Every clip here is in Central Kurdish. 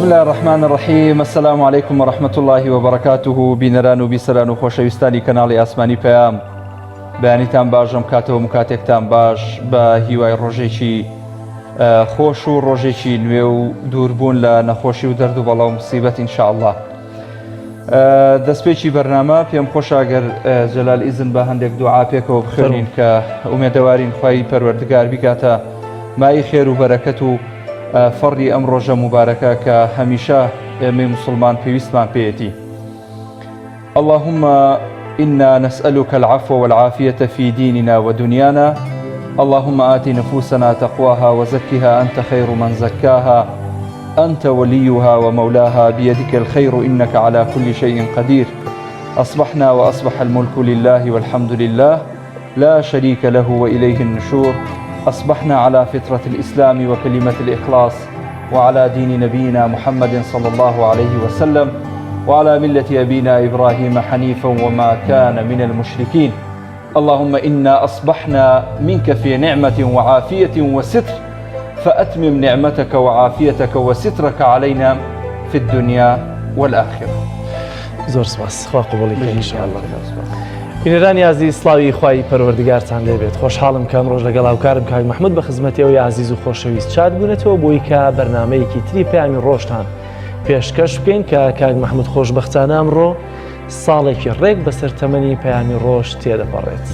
بسم الله الرحمن الرحیم السلام علیکم و رحمة الله و بەرەکاته بینەران و بیسەران و خۆشەویستانی کەناڵی ئاسمانی پەیام بەیانیتان باشم کاتەوە مکاتێکتان باش بە هیوای ڕۆژێکی خۆش و ڕۆژێکی نوێ و دووربوون لە نەخۆشی و دەرد و بەڵا و مسیبەت ئینشاءاللە دەستپێکی بەرنامە پێم خۆشە گەر جەلال ئیزن بە هەندێک دوعا پێکەوە بخوێنین کە ئومێدەوارین خوای پەروەردگار بیکاتە مای خێر و بەرەکەت و فەڕی ئەم ڕۆژە موبارەکە کە هەمیشە ئێمەی مسلمان پێویستمان پێیەتی. اللهم إنا نسألك العفو والعافية في ديننا ودنيانا اللهم آت نفوسنا تقواها وزكها أنت خير من زكاها أنت وليها ومولاها بيدك الخير إنك على كل شيء قدير أصبحنا وأصبح الملك لله والحمد لله لا شريك له وإليه النشور أصبحنا على فطرة الإسلام وكلمة الإخلاص وعلى دين نبينا محمد صلى الله عليه وسلم وعلى ملة أبينا إبراهيم حنيفا وما كان من المشركين اللهم إنا أصبحنا منك في نعمة وعافية وستر فأتمم نعمتك وعافيتك وسترك علينا في الدنيا والآخرة. زۆر سپاس خوا قبوڵی کە ان شاء الله. بینەرانی ئازیز سڵاوی خوای پەروەردگارتان لێبێت خۆشحاڵم کە ئەمڕۆش لەگەڵ هاوکارم کاک محمود بە خزمەتی ئەوی ئازیز و خۆشەویست چات بوونەتەوە بۆی کە بەرنمەیەکی تری پەیامی ڕۆژتان پێشکەش بکەین کە کاک محمود خۆشبەختانە ئەمڕۆ ساڵێکی ڕێک بەسەر تەمەنی پەیامی ڕۆژ تێدەپەڕێت.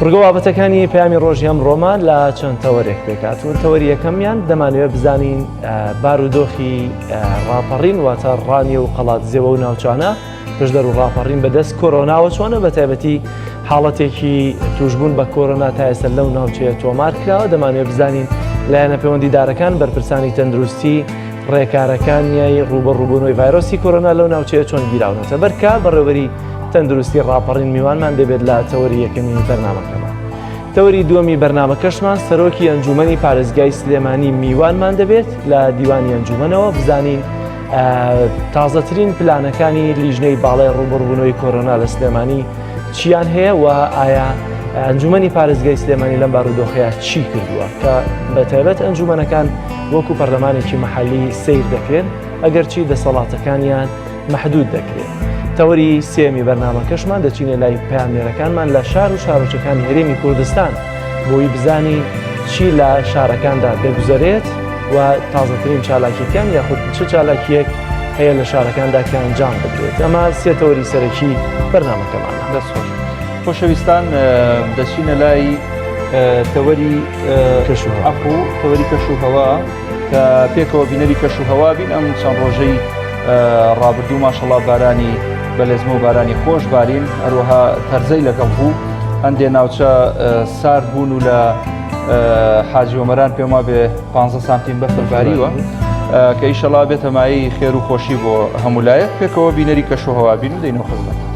بڕگە بابەتەکانی پەیامی ڕۆژی ئەمڕۆمان لە چەند تەوەرێک پێکهاتوون تەوەری یەکەمیان دەمانەوێت بزانین بارودۆخی ڕاپەڕین واتە ڕانیە و قەڵادزێوە و ناوچانە پشدەر و ڕاپەڕین بەدەست کۆرۆناوە چۆنە بە تایبەتی حاڵەتێکی توشبوون بە کۆرۆنا تا ئێستا لەو ناوچەیە تۆمار کراوە دەمانەوێت بزانین لایەنە پەیوەندیدارەکان بەرپرسانی تەندروستی ڕێکارەکانیای ڕووبەڕووبوونەوەی ڤایرۆسی کۆرۆنا لەو ناوچەیە چۆن گیراونەتە بەر کە بەڕێوەبەری تەندروستی ڕاپەڕین میوانمان دەبێت لە تەوەری یەکەمی بەرنامەکەمان. تەوەری دووەمی بەرنامەکەشمان سەرۆکی ئەنجومەنی پارێزگای سلێمانی میوانمان دەبێت لە دیوانی ئەنجومەنەوە بزانین تازەترین پلانەکانی لیژنەی باڵای ڕووبەڕووبوونەوەی کۆرۆنا لە سلێمانی چیان هەیە و ئایا ئەنجومەنی پارێزگای سلێمانی لەم بارودۆخەیە چی کردووە کە بە تایبەت ئەنجومەنەکان وەکو پەرلەمانێکی محەلی سەیر دەکرێن ئەگەرچی دەسەڵاتەکانیان مەحدود دەکرێت. تەوەری سێمی بەرنامەکەشمان دەچینە لای پەیامنێرەکانمان لە شار و شارۆچەکانی هەرێمی کوردستان بۆی بزانین چی لە شارەکاندا دەگوزەرێت و تازەترین چالاکیەکان یاخود چ چالاکیەک هەیە لە شارەکاندا کە ئەنجام بدرێت ئەمە سێ تەوەری سەرەکی بەرنامەکەمانە. دەست خۆش. خۆشەویستان دەچینە لای تەوەری ئەفو تەوەری کەش و هەوا کە پێکەوە بینەری کەش و هەوا بین ئەم چەند ڕۆژەی ڕابردوو ماشەڵا بارانی بە لەزمە و بارانی خۆش بارین هەروەها تەرزەی لەگەڵ بوو هەندێ ناوچە سارد بوون و لە حاجی ئۆمەران پێم وابێ 15 سانتیم بەفر باریوە کە ئیشەڵا بێتە مایەی خێر و خۆشی بۆ هەموو لایەک پێکەوە بینەری کەش و هەوا بین و دەینەوە خزمەت.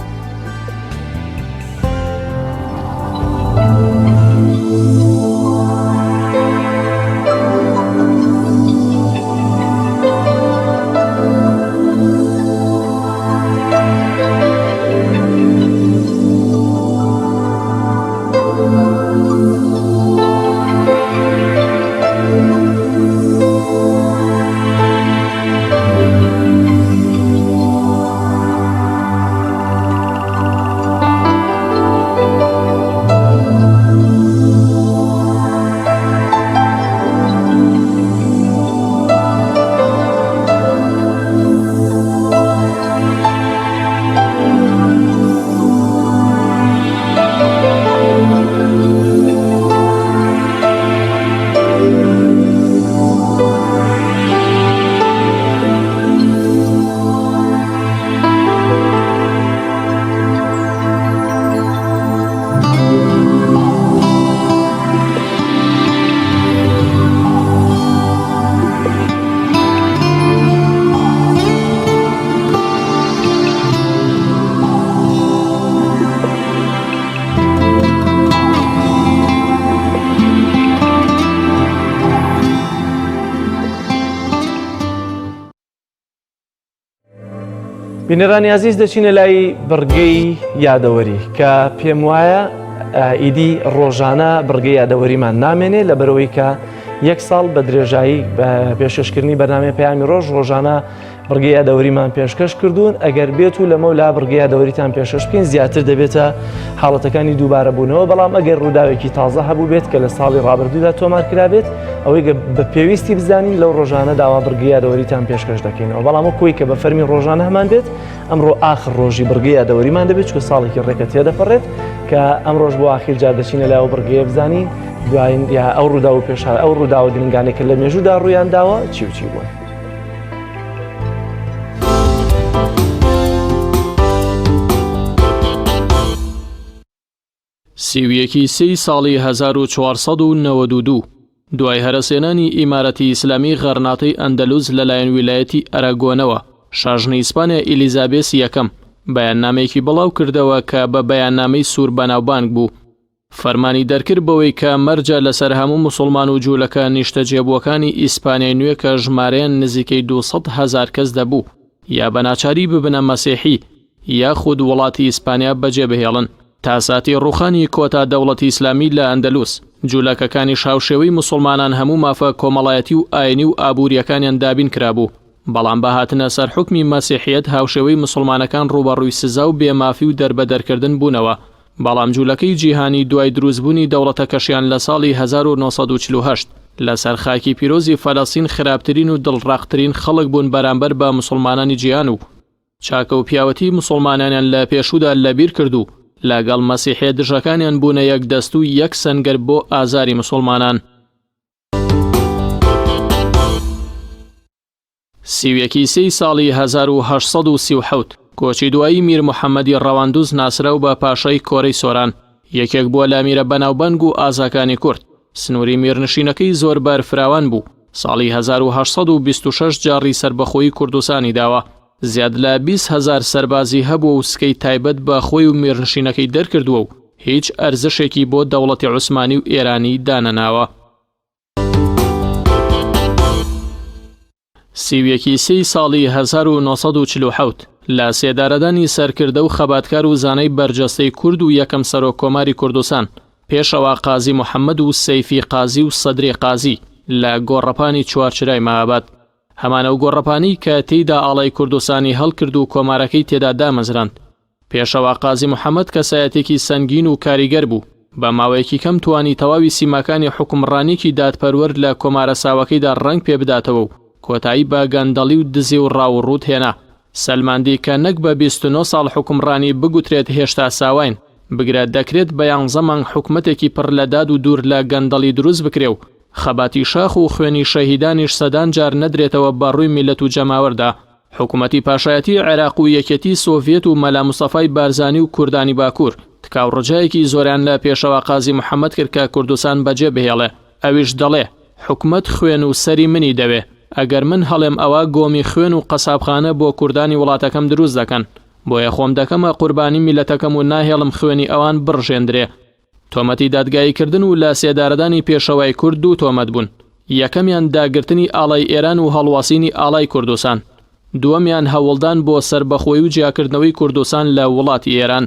بینەرانی ئازیز دەچینە لای بڕگەی یادەوەری کە پێم وایە ئیدی ڕۆژانە بڕگەی یادەوەریمان نامێنێ لە بەرەوەی کە یەک ساڵ بە درێژایی پێشکەشکردنی بەرنامەی پەیامی ڕۆژ ڕۆژانە بڕگەی یادەوەریمان پێشکەش کردوون ئەگەر بێت و لەمە لا بڕگەی یادەوەریتان پێشکەش بکەین زیاتر دەبێتە حاڵەتەکانی دووبارە بوونەوە بەڵام ئەگەر ڕووداوێکی تازە هەبوو بێت کە لە ساڵی ڕابردوودا تۆمار کرابێت ئەوەی بە پێویستی بزانین لەو ڕۆژانە داوا بڕگەی یادەوەریتان پێشکەش دەکەینەوە بەڵام کۆی کە بە فەرمی ڕۆژانە هەمان بێت ئەمڕۆ ئاخر ڕۆژی بڕگەی یادەوەریمان دەبێت چکە ساڵێکی ڕێکە تێدەپەڕێت کە ئەمڕۆژ بۆ ئاخیر جار دەچینە لاوە بڕگەیە بزانین دوایین یا ئەو ڕووداو و پێش ئەو ڕووداوە گرنگانێک کە لە مێژوودا ڕوویان داوە چی و چی بوون. 31 ی سێی ساڵی 1492 دوای هەرەسهێنانی ئیمارەتی ئیسلامی غەرناتەی ئەندەلوس لەلایەن ویلایەتی ئەراگۆنەوە، شاژنی ئیسپانیا ئیلیزابێسی یەکەم بەیاننامەیەکی بڵاو کردەوە کە بە بەیاننامەی سوور بەناوبانگ بوو. فەرمانی دەرکرد بەوەی کە مەرجە لەسەر هەموو موسوڵمان و جوولەکە نیشتەجێبووەکانی ئیسپانیای نوێ کە ژمارەیان نزیکەی 200 هەزار کەس دەبوو یا بە ناچاری ببنە مەسیحی یاخود وڵاتی ئیسپانیا بەجێبهێڵن. تا ساتی ڕووخانی کۆتا دەوڵەتی ئیسلامی لە ئەندەلوس، جوولەکەکانیش هاوشێوەی موسوڵمانان هەموو مافە کۆمەڵایەتی و ئاینی و ئابوورییەکانیان دابین کرابوو، بەڵام بە هاتنە سەر حوکمی مەسیحییەت هاوشێوەی موسوڵمانەکان ڕووبەڕووی سزا و بێ مافی و دەربەدەرکردن بوونەوە، بەڵام جوولەکەی جیهانی دوای دروستبوونی دەوڵەتەکەشیان لە ساڵی 1948 لەسەر خاکی پیرۆزی فەلەستین خراپترین و دڵڕەقترین خەڵک بوون بەرامبەر بە موسوڵمانانی جیهان و چاکە و پیاوەتی موسوڵمانانیان لە پێشوودا لەبیر کرد و لەگەڵ مەسیحیە دژەکانیان بوونە یەک دەست و یەک سەنگەر بۆ ئازاری موسوڵمانان. 31 ی سێی ساڵی 1837 کۆچی دوایی میر محەمەدی ڕەواندوز ناسراو بە پاشای کۆرەی سۆران، یەکێک بووە لە میرە بەناوبانگ و ئازاکانی کورد، سنووری میرنشینەکەی زۆر بەرفراوان بوو، ساڵی 1826 جاڕی سەربەخۆیی کوردستانی داوە، زیاد لە 20 هەزار سەربازی هەبووە و سکەی تایبەت بە خۆی و میرنشینەکەی دەرکردووە و هیچ ئەرزشێکی بۆ دەوڵەتی عوسمانی و ئێرانی دانەناوە. 31 ی سێی ساڵی 1947 لە سێدارەدانی سەرکردە و خەباتکار و زانای بەرجەستەی کورد و یەکەم سەرۆک کۆماری کوردستان پێشەوا قازی محەممەد و سەیفی قازی و سەدری قازی لە گۆڕەپانی چوارچرای مەهاباد هەمان ئەو گۆڕەپانەی کە تێیدا ئاڵای کوردستانی هەڵکرد و کۆمارەکەی تێدا دامەزراند. پێشەوا قازی محەمەد کەسایەتێکی سەنگین و کاریگەر بوو، بە ماوەیەکی کەم توانی تەواوی سیماکانی حوکمڕانییەکی دادپەروەر لە کۆمارە ساوەکەیدا ڕەنگ پێ بداتەوە و کۆتایی بە گەندەڵی و دزی و ڕاووڕووت هێنا. سەلماندی کە نەک بە 29 ساڵ حوکمڕانی بگوترێت هێشتا ساواین، بگرە دەکرێت بە یانزە مانگ حکومەتێکی پڕ لە داد و دوور لە گەندەڵی دروست بکرێ و خەباتی شاخ و خوێنی شەهیدانیش سەدان جار نەدرێتەوە بە ڕووی میللەت و جەماوەردا. حکومەتی پاشایەتی عێراق و یەکێتی سۆڤیەت و مەلا مستەفای بارزانی و کوردانی باکوور تکا و ڕجایەکی زۆریان لە پێشەوا قازی محەمەد کرد کە کوردستان بەجێ بهێڵێ، ئەویش دەڵێ، حکومەت خوێن و سەری منی دەوێ، ئەگەر من هەڵێم ئەوا گۆمی خوێن و قەسابخانە بۆ کوردانی وڵاتەکەم دروست دەکەن، بۆیە خۆم دەکەمە قوربانی میللەتەکەم و ناهێڵم خوێنی ئەوان بڕژێندرێ. تۆمەتی دادگاییکردن و لە سێدارەدانی پێشەوای کورد دوو تۆمەت بوون، یەکەمیان داگرتنی ئاڵای ئێران و هەڵواسینی ئاڵای کوردستان، دووەمیان هەوڵدان بۆ سەربەخۆی و جیاکردنەوەی کوردستان لە وڵاتی ئێران.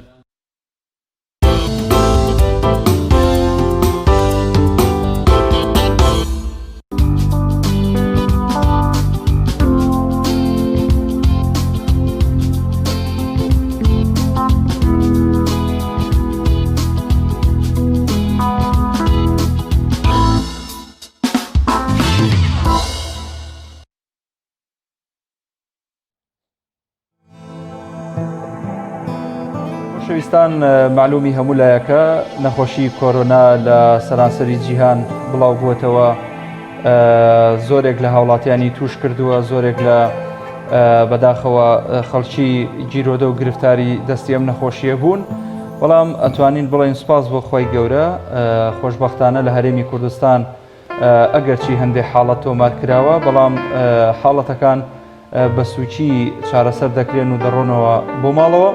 خۆشەویستان معلومی هەموو لایەکە نەخۆشی کۆرۆنا لە سەرانسەری جیهان بڵاو بووەتەوە زۆرێک لە هاوڵاتیانی توش کردووە زۆرێک لە بەداخەوە خەڵکی گیرۆدە و گرفتاری دەستی ئەم نەخۆشیە بوون بەڵام ئەتوانین بڵێن سوپاس بۆ خی گەورە خۆشببختانە لە هەرێمی کوردستان ئەگەرچی هەندێک حاڵەت تۆمار کراوە بەڵام حاڵەتەکان بە سووکی چارەسەر دەکرێن و دەڕۆنەوە بۆ ماڵەوە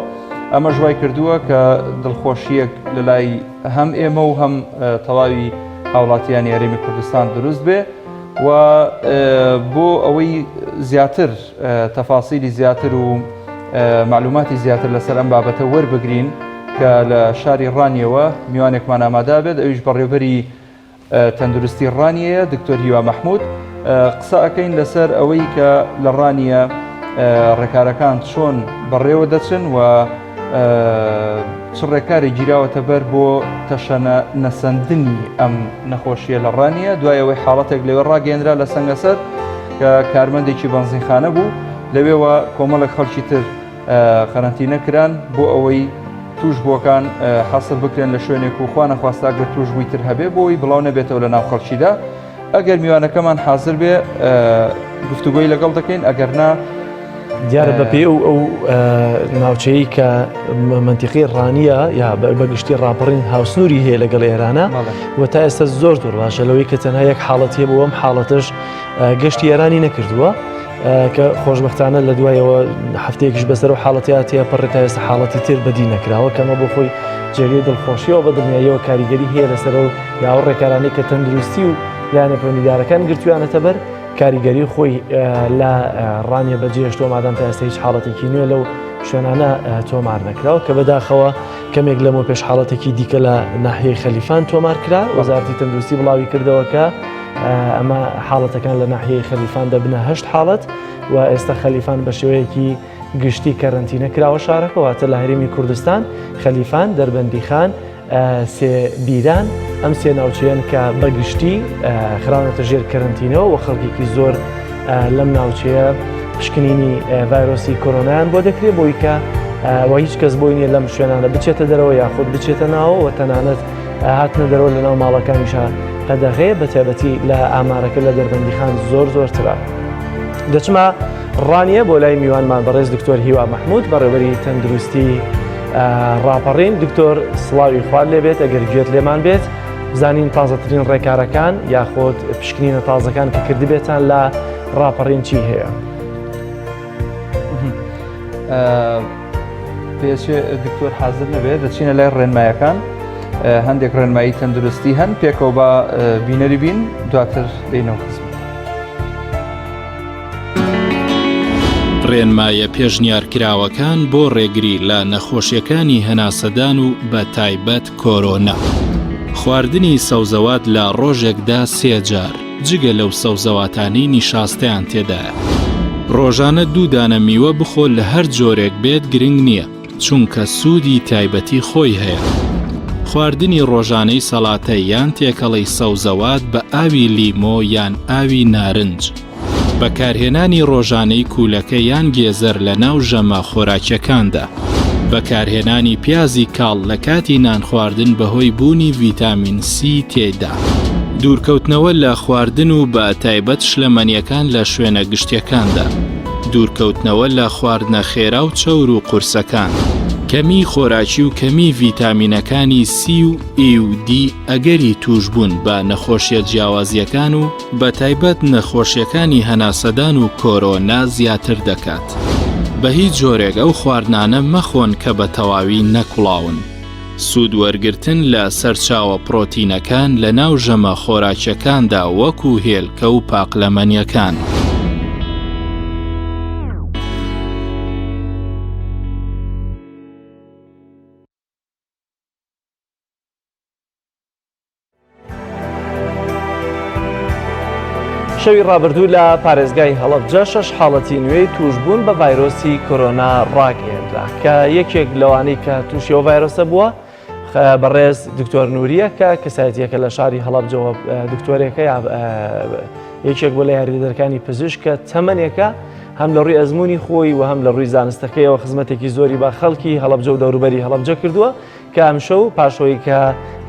ئەمەش وای کردووە کە دڵخۆشیەک لە لای هەم ئێمە و هەم تەواوی هاوڵاتیانی هەرێمی کوردستان دروست بێ و بۆ ئەوەی زیاتر تەفاسیلی زیاتر و معلوماتی زیاتر لەسەر ئەم بابەتە وەربگرین کە لە شاری ڕانیەوە میوانێکمان ئامادا بێت ئەویش بەڕێوبەری. تەندروستی ڕانیەیە دکتۆر هیوا مەحمود قسە ئەەکەین لەسەر ئەوەی کە لە ڕانیە ڕێکارەکان چۆن بەڕێوە دەچن و چ ڕێکارێک گیراوەتە بەر بۆ تەشەنە نەسەندنی ئەم نەخۆشیە لە ڕانیە دوای ئەوەی حاڵەتێک لەوێ ڕاگەێنرا لە سەنگەسەر کە کارمەندێکی بەنزینخانە بوو لەوێوە کۆمەڵێک خەڵکی تر قەرەنتینە کران بۆ ئەوەی توشبووەکان حەسر بکرێن لە شوێنێک و خوا نەخواستە ئەگەر توشبووی تر هەبێ بۆی بڵاو نەبێتەوە لە ناو خەڵکیدا ئەگەر میوانەکەمان حاضر بێ گفتوگۆی لەگەڵ دەکەین ئەگەر نا دیارە بە پێی ئەو ئەو ناوچەیە کە منتیقی ڕانیە یا بەگشتی ڕاپەڕین هاوسنووری هەیە لەگەڵ ئێرانە و تا ئێستا زۆر زۆر باشە لەوەی کە تەنها یەک حاڵەت هەیە بۆ ئەم حاڵەتش گەشتی ئێرانی نەکردووە کە خۆشبەختانە لە دوایەوە هەفتەیەکیش بەسەر و حاڵەتیا تێپەڕێ تا ئێستا حاڵەتی تر بەدی نەکراوە کەمە بۆ خۆی جێگەی دڵخۆشیەوە بە دڵنیاییەوە کاریگەری هەیە لەسەر و یاوە ڕێکارانەی کە تەندروستی و لایەنە پەیوەندیدارەکان گرتویانەتە بەر کاریگەری خۆی لە ڕانیە بەجێهێشتووە مادام تا ئێستا هیچ حاڵەتێکی نوێ لەو شوێنانە تۆمار نەکراوە کە بەداخەوە کەمێک لەمە پێش حاڵەتێکی دیکە لە ناحیەی خەلیفان تۆمار کرا وەزارەتی تەندروستی بڵاوی کردەوە کە ئەمە حاڵەتەکان لە ناحیەی خەلیفان دەبنە هەشت حاڵەت و ئێستا خەلیفان بە شێوەیەکی گشتی کەرەنتینە کراوە شارەکە واتە لە هەرێمی کوردستان خەلیفان دەربەندیخان سێ بیران ئەم سێ ناوچەیەن کە بەگشتی خراونەتە ژێر کەرەنتینەوە و خەڵکێکی زۆر لەم ناوچەیە پشکنینی ڤایرۆسی کۆرۆنایان بۆ دەکرێت بۆی کە و هیچ کەس بۆی نییە لەم شوێنانە بچێتە دەرەوە یاخود بچێتە ناوە و تەنانەت هاتنە دەرەوە لەناو ماڵەکانیشا قەدەغەیە بەتایبەتی لە ئامارەکە لە دەربەندیخان زۆر زۆرترە. دەچمە ڕانیە بۆ لای میوانمان بەڕێز دکتۆر هیوا مححمود بەڕێوەری تەندروستی ڕاپەڕین دکتۆر سڵاوی خوار لێبێت ئەگەر گوێت لێمان بێت بزانین تازەترین ڕێکارەکان یاخود پشکنینە تازەکان کە کردبێتان لە ڕاپەڕین چی هەیە؟ پێچێ دکتۆر حاضر نەبێت دەچینە لای ڕێنمایەکان هەندێک ڕێنمایی تەندروستی هەن پێکەوە بە بینەری بین دواتر دێنەوە خزمەت. ڕێنمایە پێشنیارکراوەکان بۆ ڕێگری لە نەخۆشیەکانی هەناسەدان و بە تایبەت کۆرۆنا. خواردنی سەوزەوات لە ڕۆژێکدا سێ جار، جگە لەو سەوزەواتانەی نیشاستەیان تێدایە. ڕۆژانە دوو دانە میوە بخۆ لە هەر جۆرێک بێت گرنگ نییە، چونکە سوودی تایبەتی خۆی هەیە. خواردنی ڕۆژانەی سەڵاتە یان تێکەڵەی سەوزەوات بە ئاوی لیمۆ یان ئاوی نارنج. بەکارهێنانی ڕۆژانەی کوولەکە یان گێزەر لە ناو ژەمە خۆراکیەکاندا. بەکارهێنانی پیازی کاڵ لە کاتی نانخواردن بەهۆی بوونی ڤیتامین سی تێیدا. دوورکەوتنەوە لە خواردن و بە تایبەت شلەمەنیەکان لە شوێنە گشتیەکاندا. دوورکەوتنەوە لە خواردنە خێرا و چەور و قورسەکان. کەمیی خۆراکی و کەمیی ڤیتامینەکانی سی و ئی و دی ئەگەری تووشبوون بە نەخۆشیە جیاوازیەکان و بەتایبەت نەخۆشیەکانی هەناسەدان و کۆرۆنا زیاتر دەکات. بەهیچ جۆرێک ئەو خواردنانە مەخۆن کە بە تەواوی نەکوڵاون. سوود وەرگرتن لە سەرچاوە پڕۆتینەکان لە ناو ژەمە خۆراکیەکاندا وەکو هێلکە و پاقلەمەنیەکان. شەوی ڕابردوو لە پارێزگای هەڵەبجە شەش حاڵەتی نوێی توشبوون بە ڤایرۆسی کۆرۆنا ڕاگەیەنرا کە یەکێک لەوانەی کە تووشی ئەو ڤایرۆسە بووە بەڕێز دکتۆر نوریە کە کەسایەتیەکە لە شاری هەڵەبجەوە دکتۆرێکە یا یەکێک بۆ لە یاریدەدەرەکانی پزیشکە تەمەنێکە هەم لە ڕووی ئەزمموی خۆی و هەم لە ڕووی زانستەکەیەوە خزمەتێکی زۆری بە خەڵکی هەڵەبجە و دەوروبەری هەڵەبجە کردووە کە ئەمشەو پاش ئەوەی کە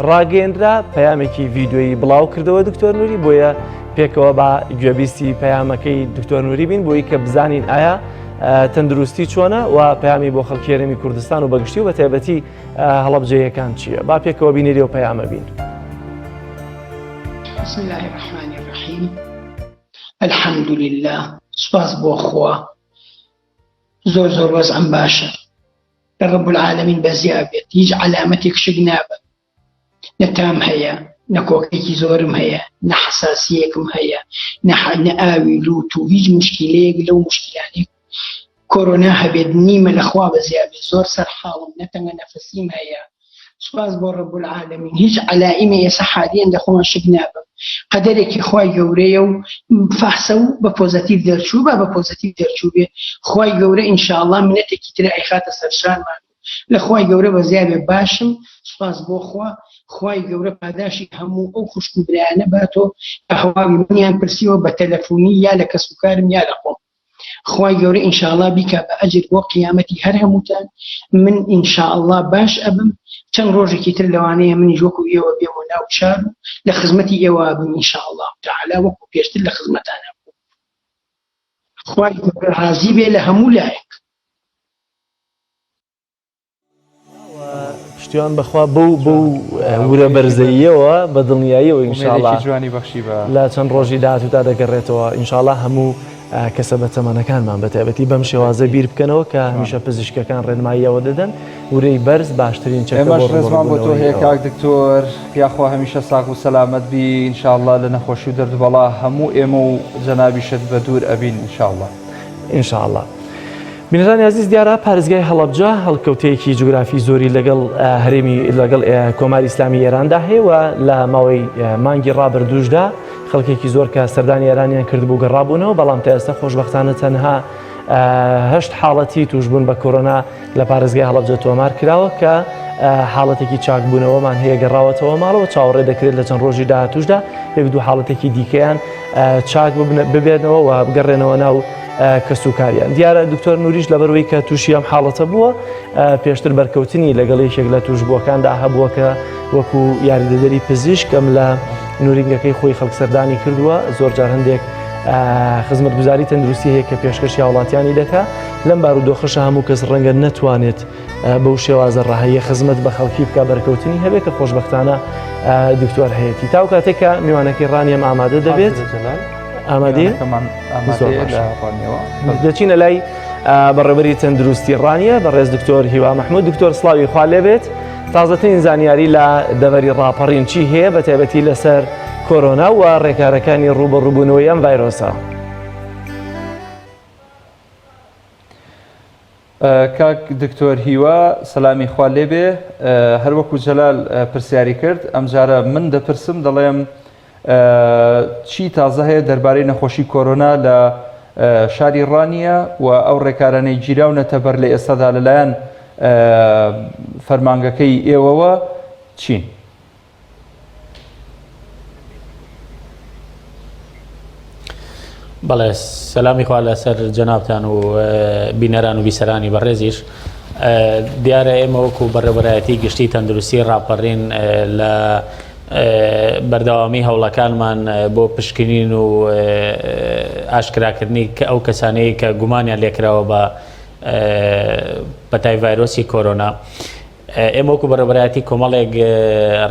ڕاگەیەنرا پەیامێکی ڤیدیۆیی بڵاو کردەوە دکتۆر نوری بۆیە پێکەوە با گوێبیستی پەیامەکەی دکتۆر نوری بین بۆی کە بزانین ئایا تەندروستی چۆنە و پەیامی بۆ خەڵکی هەرێمی کوردستان و بەگشتی و بە تایبەتی هەڵەبجەیەکان چییە با پێکەوە بینەری و پەیامە بین. بسم الله الرحمن الرحیم الحمد لله سپاس بۆ خوا زۆر زۆر وەزعم باشە لە رب العالمین بەزیا بێت هیچ عەلامەتێک شک نابەم نە تام هەیە نە کۆکەیەکی زۆرم هەیە نە حەساسیەکم هەیە نە ئاوی لوت و هیچ مشکلەیەک لەو مشکلانەی کۆرۆنا هەبێت نیمە لەخوا بەزیا بێت زۆر سەرحاڵم نە تەنگە نەفەسیم هەیە. سوپاس بۆ رب العالمین هیچ عەلائیمێ ئێسە حالیەن لە خۆمان شک نابەم قەدەرێکی خوای گەورەیە و فەحسە و بە پۆزەتیڤ دەرچوو با بە پۆزەتیڤ دەرچوو بێ خوای گەورە ان شاء اللە منەتێکی ترە ئەیخاتە سەرشانمان و لە خوای گەورە بەزیابێ باشم سوپاس بۆ خوا خوای گەورە پاداشی هەموو ئەو خوشک و برایانە باتۆ کە هەواڵی منیان پرسیوە بە تەلەفونی یا لە کەسوکارم یا لە خۆم خوای گەورە ان شاء اللە بیکا بە ئەجر بۆ قیامەتی هەر هەمووتان من ان شاء اللە باش ئەبم چەند ڕۆژێکی تر لەوانەیە منیش وەکو ئێوە بێمەوە ناو شار و لە خزمەتی ئێوە بم ان شاء اللە تعالی وەکو پێشتر لە خزمەتانا بووم خوای گەورە ڕازی بێ لە هەموو لایەک. پشتیوان بەخوا بەو بەو ورە بەرزەییەوە بە دڵنیاییەوە ئینشاڵا جوانی بەخشی بە لە چەند ڕۆژی داهاتوودا دەگەڕێتەوە ئینشاڵا هەموو کەسە بە تەمەنەکانمان بە تایبەتی بەم شێوازە بیر بکەنەوە کە هەمیشە پزیشکەکان ڕێنماییەوە دەدەن ورەی بەرز باشترین چەکە ئێمەش ڕێزمان بۆ تۆ هەیە کاک دکتۆر یاخوا هەمیشە ساغ و سەلامەت بی ئینشاءاللە لە نەخۆشی و دەرد و بەڵا هەموو ئێمە و جەنابیشت بە دوور ئەبین ئینشاءاللە. ئینشاءاللە. بینەرانی ئازیز دیارە پارێزگای هەڵەبجە هەڵکەوتەیەکی جوگرافی زۆری لەگەڵ هەرێمی لەگەڵ کۆماری ئیسلامی ئێراندا هەیە و لە ماوەی مانگی ڕابردووشدا خەڵکێکی زۆر کە سەردانی ئێرانیان کردبوو گەڕابوونەوە بەڵام تا ئێستا خۆشبەختانە تەنها هەشت حاڵەتی توشبوون بە کۆرۆنا لە پارێزگای هەڵەبجە تۆمار کراوە کە حاڵەتێکی چاکبوونەوەمان هەیە گەڕاوەتەوە ماڵەوە چاوەڕێ دەکرێت لە چەند ڕۆژی داهاتوشدا یەک دوو حاڵەتێکی دیکەیان چاک ببێنەوە و بگەڕێنەوە ناو کەسوکاریان. دیارە دکتۆر نوریش لەبەرئەوەی کە تووشی ئەم حاڵەتە بووە پێشتر بەرکەوتنی لەگەڵ یەکێک لە تووشبووەکاندا هەبووە کە وەکو یاریدەدەری پزیشک ئەم لە نورینگەکەی خۆی خەڵک سەردانی کردووە زۆر جار هەندێک خزمەتگوزاری تەندروستی هەیە کە پێشکەشی هاوڵاتیانی دەکا لەم بارودۆخەشە هەموو کەس ڕەنگە نەتوانێت بەو شێوازە ڕەهاییە خزمەت بە خەڵکی بکا بەرکەوتنی هەبێ کە خۆشبەختانە دکتۆر هەیەی تاو کاتێک کە میوانەکەی ڕانیەم ئامادە دەبێت ئامادەیە دەچینە لای بەڕێوەبەری تەندروستی ڕانیە بەڕێز دکتۆر هیوا مححمود دکتۆر سلاوی خوا لێبێت تازەترین زانیاری لە دەڤەری ڕاپەڕین چی هەیە بە تایبەتی لەسەر کۆرۆنا و ڕێکارەکانی ڕووبەڕووبوونەوەی ئەم ڤایرۆسە. کاک دکتۆر هیوا سەلامی خوا لێبێ هەر وەکو جەلال پرسیاری کرد ئەمجارە من دەپرسم دەڵێم چی تازە هەیە دەربارەی نەخۆشی کۆرۆنا لە شاری ڕانیە و ئەو ڕێکارانەی گیراونەتە بەر لە ئێستادا لەلایەن فەرمانگەکەی ئێوەوە چین؟ بەڵێ سەلامی خوا لەسەر جەنابتان و بینەران و بیسەرانی بەڕێزیش دیارە ئێمە وەکو بەڕێوەبەرایەتی گشتی تەندروستی ڕاپەڕین لە بەردەوامی هەوڵەکانمان بۆ پشکنین و ئاشکراکردنی کە ئەو کەسانەی کە گومانیان لێکراوە بە پەتای ڤایرۆسی کۆرۆنا ئێمە وەکو بەڕێوەبەرایەتی کۆمەڵێک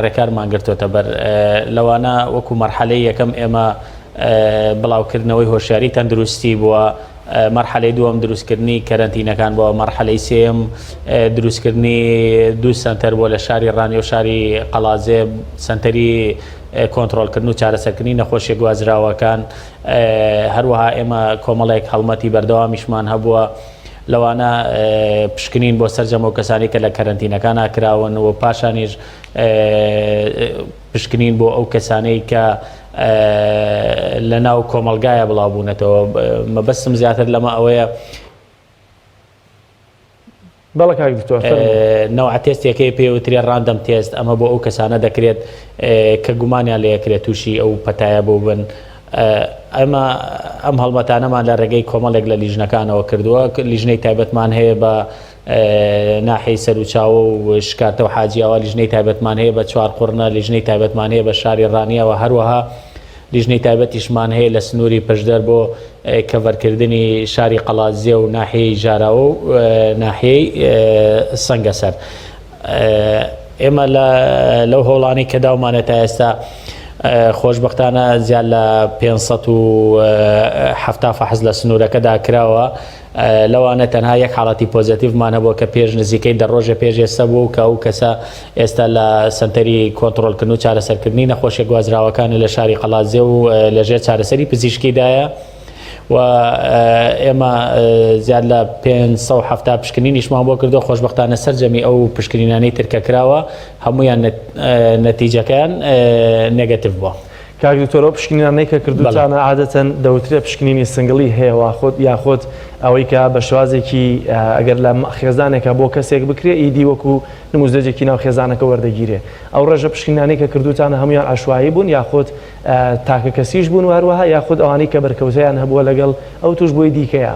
ڕێکارمان گرتۆتە بەر لەوانە وەکو مەرحەلەی یەکەم ئێمە بڵاوکردنەوەی هۆشیاری تەندروستی بووە مەرحەلەی دووەم دروستکردنی کەرەنتینەکان بووە مەرحەلەی سێم دروستکردنی دوو سەنتەر بووە لە شاری ڕانیە و شاری قەڵادزێ سەنتەری کۆنترۆڵکردن و چارەسەرکردنی نەخۆشیە گوازراوەکان هەروەها ئێمە کۆمەڵێک هەڵمەتی بەردەوامیشمان هەبووە لەوانە پشکنین بۆ سەرجەم ئەو کەسانەی کە لە کەرەنتینەکانا کراون و پاشانیش پشکنین بۆ ئەو کەسانەی کە لە ناو کۆمەڵگایە بڵاو بوونەتەوە مەبەستم زیاتر لەمە ئەوەیە بەڵێ کاک دکتۆر فەرموو. نەوعە تێستێکەیە پێی وترێ random test ئەمە بۆ ئەو کەسانە دەکرێت کە گومانیان لێ ئەکرێت تووشی ئەو پەتایە بووبن ئەمە ئەم هەڵمەتانەمان لە ڕێگەی کۆمەڵێک لە لیژنەکانەوە کردووە لیژنەی تایبەتمان هەیە بە ناحیەی سەروچاوە و شکارتە و حاجیاوە لیژنەی تایبەتمان هەیە بە چوارقوڕنە لیژنەی تایبەتمان هەیە بە شاری ڕانیەوە هەروەها لیژنەی تایبەتیشمان هەیە لە سنووری پشدەر بۆ کەڤەرکردنی شاری قەڵادزێ و ناحیەی ژاراوە و ناحیەی سەنگەسەر. ئێمە لەو هەوڵانەی کە داومانە تا ئێستا خۆشبەختانە زیاد لە 570 فەحس لە سنوورەکەدا کراوە لەوانە تەنها یەک حاڵەتی پۆزەتیڤمان هەبووە کە پێش نزیکەی دە ڕۆژە پێش ئێستا بوو کە ئەو کەسە ئێستا لە سەنتەری کۆنتڕۆڵکردن و چارەسەرکردنی نەخۆشیە گوازراوەکانە لە شاری قەڵادزێ و لەژێر چارەسەری پزیشکیدایە. و ئێمە زیاد لە 570 پشکنینیشمان بۆ کردو خۆشببختانە سەرجەمی ئەو پشکنینانەی ترکە کراوە هەمویان نەتیجەکەیان negative بووە. کاک دکتۆر ئەو پشکنینانەی کە کردوتانە عادەتەن دەوترێ پشکنینی single ی هەیە واخۆت یاخۆت ئەوەی کە بە شێوازێکی ئەگەر لە خێزانێکە بۆ کەسێک بکرێ ئیدی وەکو نموزەجێکی ناو خێزانەکە وەردەگیرێ ئەو ڕێژە پشکنینانەی کە کردوتانە هەمویان عەشوایی بوون یاخۆت تاکە کەسیش بوون و هەروەها یاخود ئەوانەی کە بەرکەوتەیان هەبووە لەگەڵ ئەو توشبووی دیکەیە.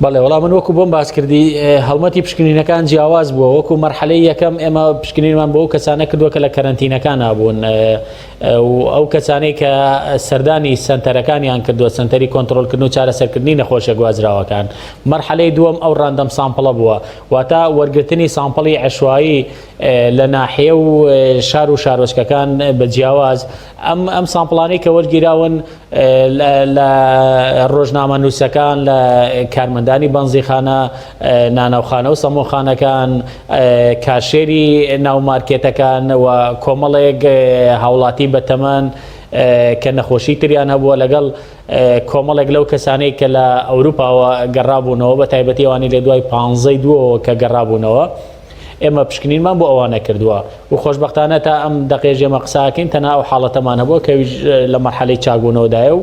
بەڵێ وەڵا من وەکو بۆم باس کردی هەڵمەتی پشکنینەکان جیاواز بووە وەکو مەرحەلەی یەکەم ئێمە پشکنینمان بۆ ئەو کەسانە کردووە کە لە کەرەنتینەکان بوون و ئەو کەسانەی کە سەردانی سنتەرەکانیان کردووە سنتەری کۆنتترۆلکردن و چارەسەرکردنی نەخۆشیە گوازراوەکان مەرحەلەی دووەم ئەو random sample ە بووە واتە وەرگرتنی sample ی عشوایی لە ناحیە و شار و شارۆچکەکان بە جیاواز ئەم ئەم sample انەی کە وەرگیراون لە ڕۆژنامەنووسەکان لە کارمەندانی بەنزیخانە نانەوخانە و سەمۆخانەکان cashier ی ناو مارکێتەکان و کۆمەڵێک هاوڵاتی بەتەمەن کە نەخۆشی تریان هەبووە لەگەڵ کۆمەڵێک لەو کەسانەی کە لە ئەوروپاوە گەڕابوونەوە بە تایبەتی ئەوانەی لە دوای پانزەی دووەوە کە گەڕابوونەوە ئێمە پشکنینمان بۆ ئەوانە کردووە و خۆشبەختانە تا ئەم دەقێژ ئێمە قساکەین تەنها ئەو حاڵەتەمان هەبووە کە لە مەرحەلەی چاکبوونەوەدایە و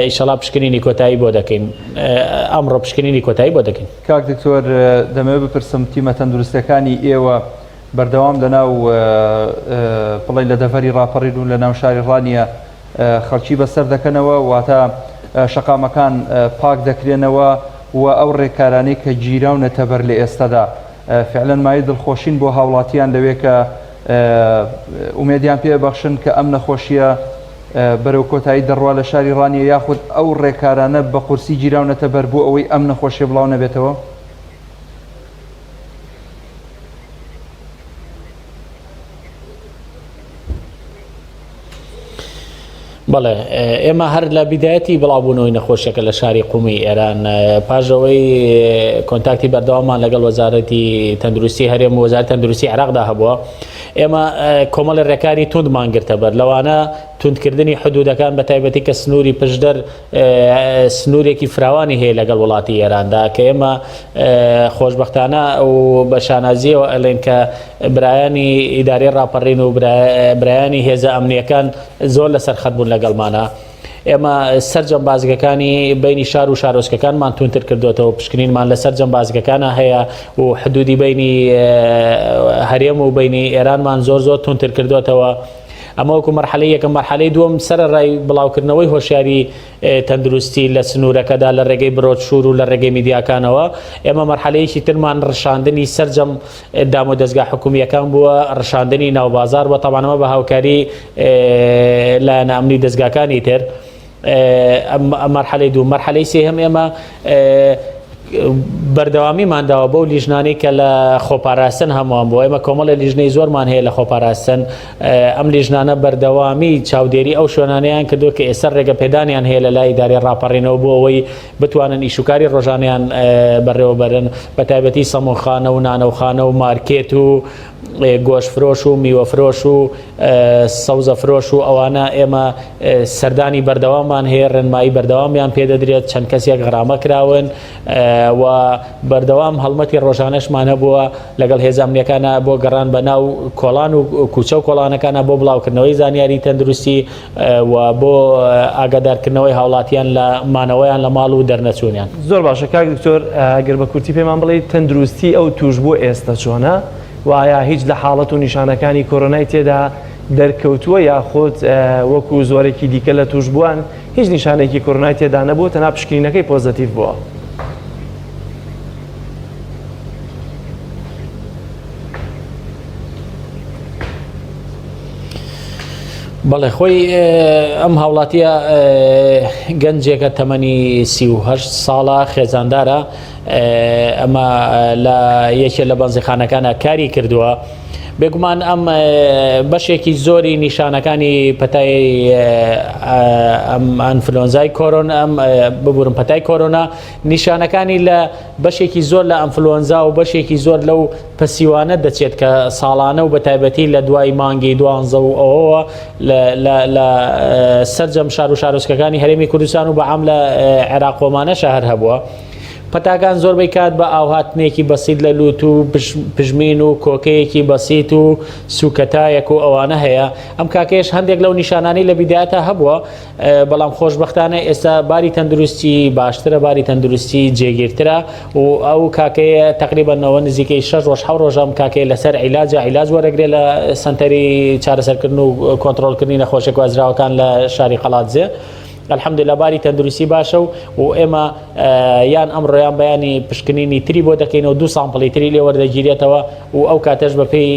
ئیشەڵا پشکنینی کۆتایی بۆ دەکەین ئەمڕۆ پشکنینی کۆتایی بۆ دەکەین. کاک دکتۆر دەمەوێت بپرسم تیمە تەندروستیەکانی ئێوە بەردەوام لەناو بڵێن لە دەڤەری ڕاپەڕین و لەناو شاری ڕانیە خەڵکی بەسەر دەکەنەوە واتە شەقامەکان پاک دەکرێنەوە و ئەو ڕێکارانەی کە گیراونەتە بەر لە ئێستادا فعلەن مایەی دڵخۆشین بۆ هاوڵاتیان لەوێ کە ئومێدیان پێ بەخشن کە ئەم نەخۆشیە بەرەو کۆتایی دەڕوا لە شاری ڕانیە یاخود ئەو ڕێکارانە بە قورسی گیراونەتە بەر بۆ ئەوەی ئەم نەخۆشیە بڵاو نەبێتەوە؟ بەڵێ ئێمە هەر لە بیدایەتی بڵاوبوونەوەی نەخۆشیەکە لە شاری قومی ئێران پاش ئەوەی contact ی بەردەوامان لەگەڵ وەزارەتی تەندروستی هەرێم و وەزارەتی تەندروستی عێراقدا هەبووە ئێمە کۆمەڵی ڕێکاری توندمان گرتە بەر لەوانە توندکردنی حدودەکان بە تایبەتی کە سنووری پشدەر سنوورێکی فراوانی هەیە لەگەڵ وڵاتی ئێراندا کە ئێمە خۆشبەختانە و بە شانازیەوە ئەلێن کە برایانی ئیدارەی ڕاپەڕین و برایانی هێزە ئەمنیەکان زۆر لەسەر خەت بوون لەگەڵمانە. ئێمە سەرجەم بازگەکانی بینی شار و شارۆچکەکانمان تونتر کردوێتەوە پشکنینمان لە سەرجەم بازگەکانە هەیە و حدودی بینی هەرێم و بینی ئێرانمان زۆر زۆر تونتر کردوێتەوە. ئەمە وەکو مەرحەلەی یەکەم مەرحەلەی دووەم سەرەڕای بڵاوکردنەوەی هۆشیاری تەندروستی لە سنوورەکەدا لە ڕێگەی برۆچشور و لە ڕێگەی میدیاکانەوە ئێمە مەرحەلەیەکی ترمان ڕشاندنی سەرجەم دام و دەزگا حکومییەکان بووە ڕشاندنی ناوبازار بە تەبانەمە بە هاوکاری لایەنە ئەمنی دەزگاکانی تر مەرحەلەی دوو مەرحەلەی سێهەم ئێمە بەردەوامیمان داوە بەو لیژنانەی کە لە خۆپاراستن هەمووان بۆ ئێمە کۆمەڵی لیژنەی زۆرمان هەیە لە خۆپاراستن ئەم لیژنانە بەردەوامی چاودێری ئەو شوێنانیان کردو کە ئێستا ڕێگە پێدانیان هەیە لە لای ئیدارەی ڕاپەڕینەوە بۆ ئەوەی بتوانن ئیشوکاری ڕۆژانیان بەڕێوەبەرن بە تایبەتی سەمونخانە و نانەوخانە و مارکێت و گۆشتفرۆش و میوەفرۆش و سەوزەفرۆش و ئەوانە ئێمە سەردانی بەردەوامان هەیە ڕێنمایی بەردەوامیان پێدەدرێت چەند کەسێک غرامە کراون و بەردەوام هەڵمەتی ڕۆژانەشمان هەبووە لەگەڵ هێزە ئەمنیەکانە بۆ گەڕان بە ناو کۆڵان و کوچە و کۆڵانەکانە بۆ بڵاوکردنەوەی زانیاری تەندروستی و بۆ ئاگادارکردنەوەی هاوڵاتیان لە مانەوەیان لە ماڵ و دەرنەچوونیان. زۆر باشە کاک دکتۆر گەر بە کورتی پێمان بڵێیت تەندروستی ئەو توشبووە ئێستە چۆنە و ئایا هیچ لە حاڵەت و نیشانەکانی کۆرۆنای تێدا دەرکەوتووە یاخود وەکو زۆرێکی دیکە لە توشبووان هیچ نیشانێکی کۆرۆنای تێدا نەبووە تەنها پشکنینەکەی پۆزەتیڤ بووە؟ بەڵێ خۆی ئەم هاوڵاتیە گەنجێکە تەمەنی 38 ساڵە خێزاندارە ئەمە لە یەکێ لە بەنزیخانەکانە کاری کردووە. بێگومان ئەم بەشێکی زۆری نیشانەکانی پەتای ئەم ئەنفلۆنزای کۆرۆن ئەم ببورم پەتای کۆرۆنا نیشانەکانی لە بەشێکی زۆر لە ئەنفلۆنزا و بەشێکی زۆر لەو پەسیوانە دەچێت کە ساڵانە و بە تایبەتی لە دوای مانگی دوانزە و ئەوەوە لە سەرجەم شار و شارۆچکەکانی هەرێمی کوردستان و بەعام لە عێراقۆمانەشە هەر هەبووە. پەتاکان زۆربەی کات بە ئاوهاتنێکی بەسیت لە لوت و پژمین و کۆکەیەکی بەسیت و سوکەتایەک و ئەوانە هەیە ئەم کاکەیش هەندێک لەو نیشانانەی لە بیدایەتا هەبووە بەڵام خۆشبەختانە ئێستا باری تەندروستی باشترە باری تەندروستی جێگیرترە و ئەو کاکەیە تقریبانەوە نزیکەی 6 ڕۆژ حە ڕۆژەم کاکەی لەسەر عیلاجە عیلاج وەرەگرێ لە سنتەری چارەسەرکردن و کۆنتترۆلکردنی نەخۆشە گوازراوەکان لە شاری قەڵادزێ. الحمدلله باری تەندروستی باشە و و ئێمە یان ئەمڕۆ یان بەیانی پشکنینی تری بۆ دەکەینەوە دوو sample ی تری لێ وەردەگیرێتەوە و ئەو کاتەش بەپێی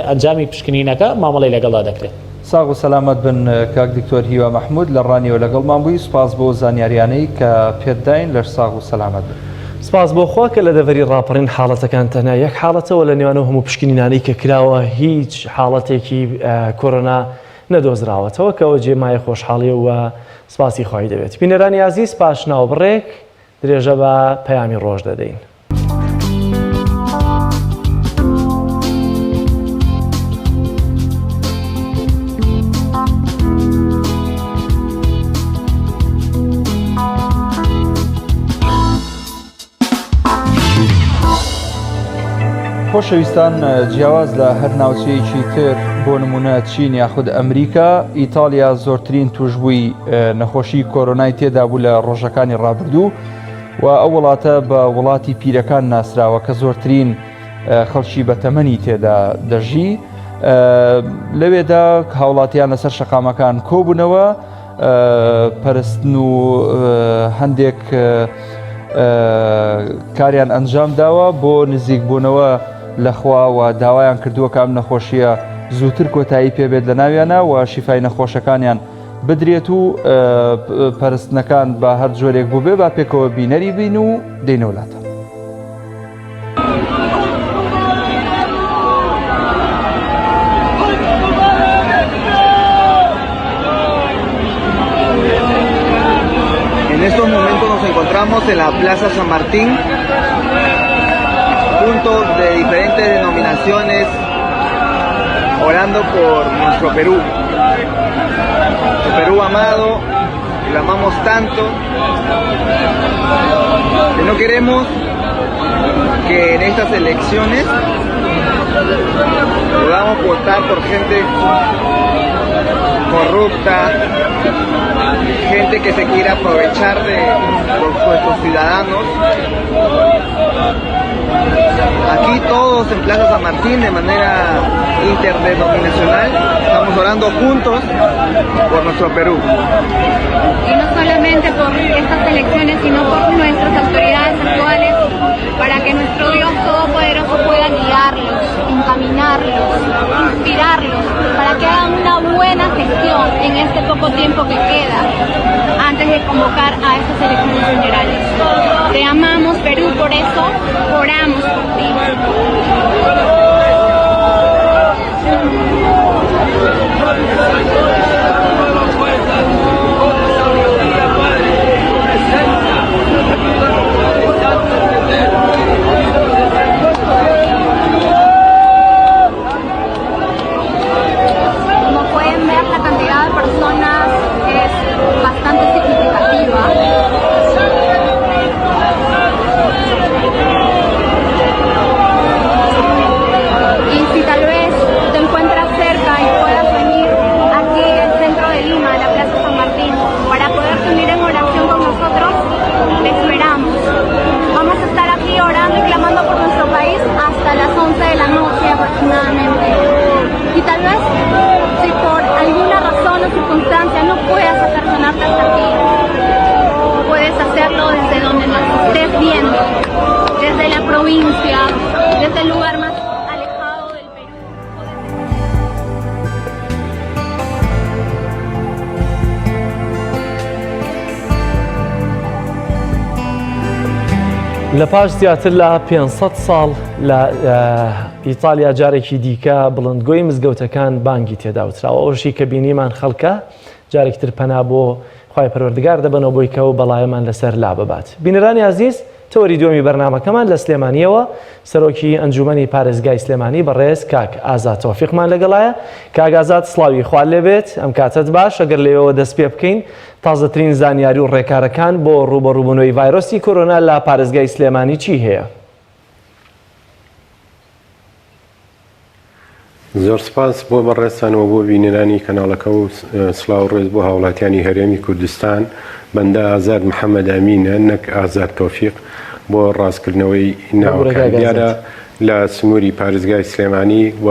ئەنجامی پشکنینەکە مامەڵەی لەگەڵدا دەکرێت. ساغ و سەلامەت بن کاک دکتۆر هیوا مەحمود لە ڕانیەوە لەگەڵمان بووی سوپاس بۆ زانیاریانەی کە پێت داین لەش ساغ و سەلامەت بن. سپاس بۆ خوا کە لە دەڤەری ڕاپەڕین حاڵەتەکان تەنها یەک حاڵەتە و لە نێوان ئەو هەموو پشکنینانەی کە کراوە هیچ حاڵەتێکی کۆرۆنا نەدۆزراوەتەوە کە ئەوە جێ مایەی خۆشحاڵیە و سپاسی خوای دەوێت. بینەرانی ئازیز پاش ناوبڕێک درێژە بە پەیامی ڕۆژ دەدەین. خۆشەویستان جیاواز لە هەر ناوچەیەکی تر بۆ نمونە چین یاخود ئەمریکا ئیتالیا زۆرترین توشبووی نەخۆشی کۆرۆنای تێدا بوو لە ڕۆژەکانی ڕابردوو و ئەو وڵاتە بە وڵاتی پیرەکان ناسراوە کە زۆرترین خەڵکی بەتەمەنی تێدا دەژی لەوێدا هاوڵاتیان لەسەر شەقامەکان کۆبوونەوە پەرستن و هەندێک کاریان ئەنجام داوە بۆ نزیکبوونەوە لەخوا و داوایان کردووە کە ئەم نەخۆشیە زووتر کۆتایی پێبێت لە ناویانە و شیفای نەخۆشەکانیان بدرێت و پەرستنەکان بە هەر جۆرێک بووبێ با پێکەوە بینەری بین و دێینەوە لاتان. En estos momentos nos encontramos en la Plaza San Martín, punto de diferentes denominaciones, orando por nuestro Perú. El Perú amado, que lo amamos tanto, que no queremos que en estas elecciones podamos votar por gente corrupta, gente que se quiere aprovechar de nuestros ciudadanos. Aquí todos en Plaza San Martín de manera interdenominacional estamos orando juntos por nuestro Perú. Y no solamente por estas elecciones, sino por nuestras autoridades actuales, para que nuestro Dios Todopoderoso pueda guiarlos, encaminarlos, inspirarlos, para que hagan una buena gestión en este poco tiempo que queda antes de convocar a estas elecciones generales. Te amamos, Perú, por eso oramos por ti. Como pueden ver, la cantidad de personas es bastante significativa. Y si tal vez te encuentras cerca y puedas venir aquí al centro de Lima, a la Plaza San Martín, para poderte unir en oración con nosotros, te esperamos. Vamos a estar aquí orando y clamando por nuestro país hasta las 11 de la noche aproximadamente. Y tal vez, si por alguna razón o circunstancia no puedas apersonarte hasta aquí, puedes hacerlo desde donde nos estés viendo, desde la provincia, desde el lugar más alejado del Perú. لە پاش زیاتر لە 500 ساڵ لە. ئیتالیا جارێکی دیکە بڵندگۆی مزگەوتەکان بانگی تێداوتراوە ئەوشی کە بینیمان خەڵکە جارێکی تر پەنا بۆ خوای پەروەردگار دەبەنەوە بۆی کە ئەو بەڵایەمان لەسەر لا ببات. بینەرانی ئازیز تەوەری دووەمی بەرنامەکەمان لە سلێمانیەوە سەرۆکی ئەنجومەنی پارێزگای سلێمانی بەڕێز کاک ئازاد تۆفیقمان لەگەڵایە. کاک ئازاد سڵاوی خوات لێبێت ئەم کاتەت باش ئەگەر لەوێوە دەست پێ بکەین تازەترین زانیاری و ڕێکارەکان بۆ ڕووبەڕووبوونەوەی ڤایرۆسی کۆرۆنا لە پارێزگای سلێمانی چی هەیە؟ زۆر سپاس بۆ بەڕێزتان و بۆ بینەرانی کەناڵەکە و سڵاو ڕێز بۆ هاوڵاتیانی هەرێمی کوردستان. بەندە ئازاد محەمەد ئەمینە نەک ئازاد تۆفیق بۆ ڕاستکردنەوەی ناوەکان. دیارە لە سنووری پارێزگای سلێمانی و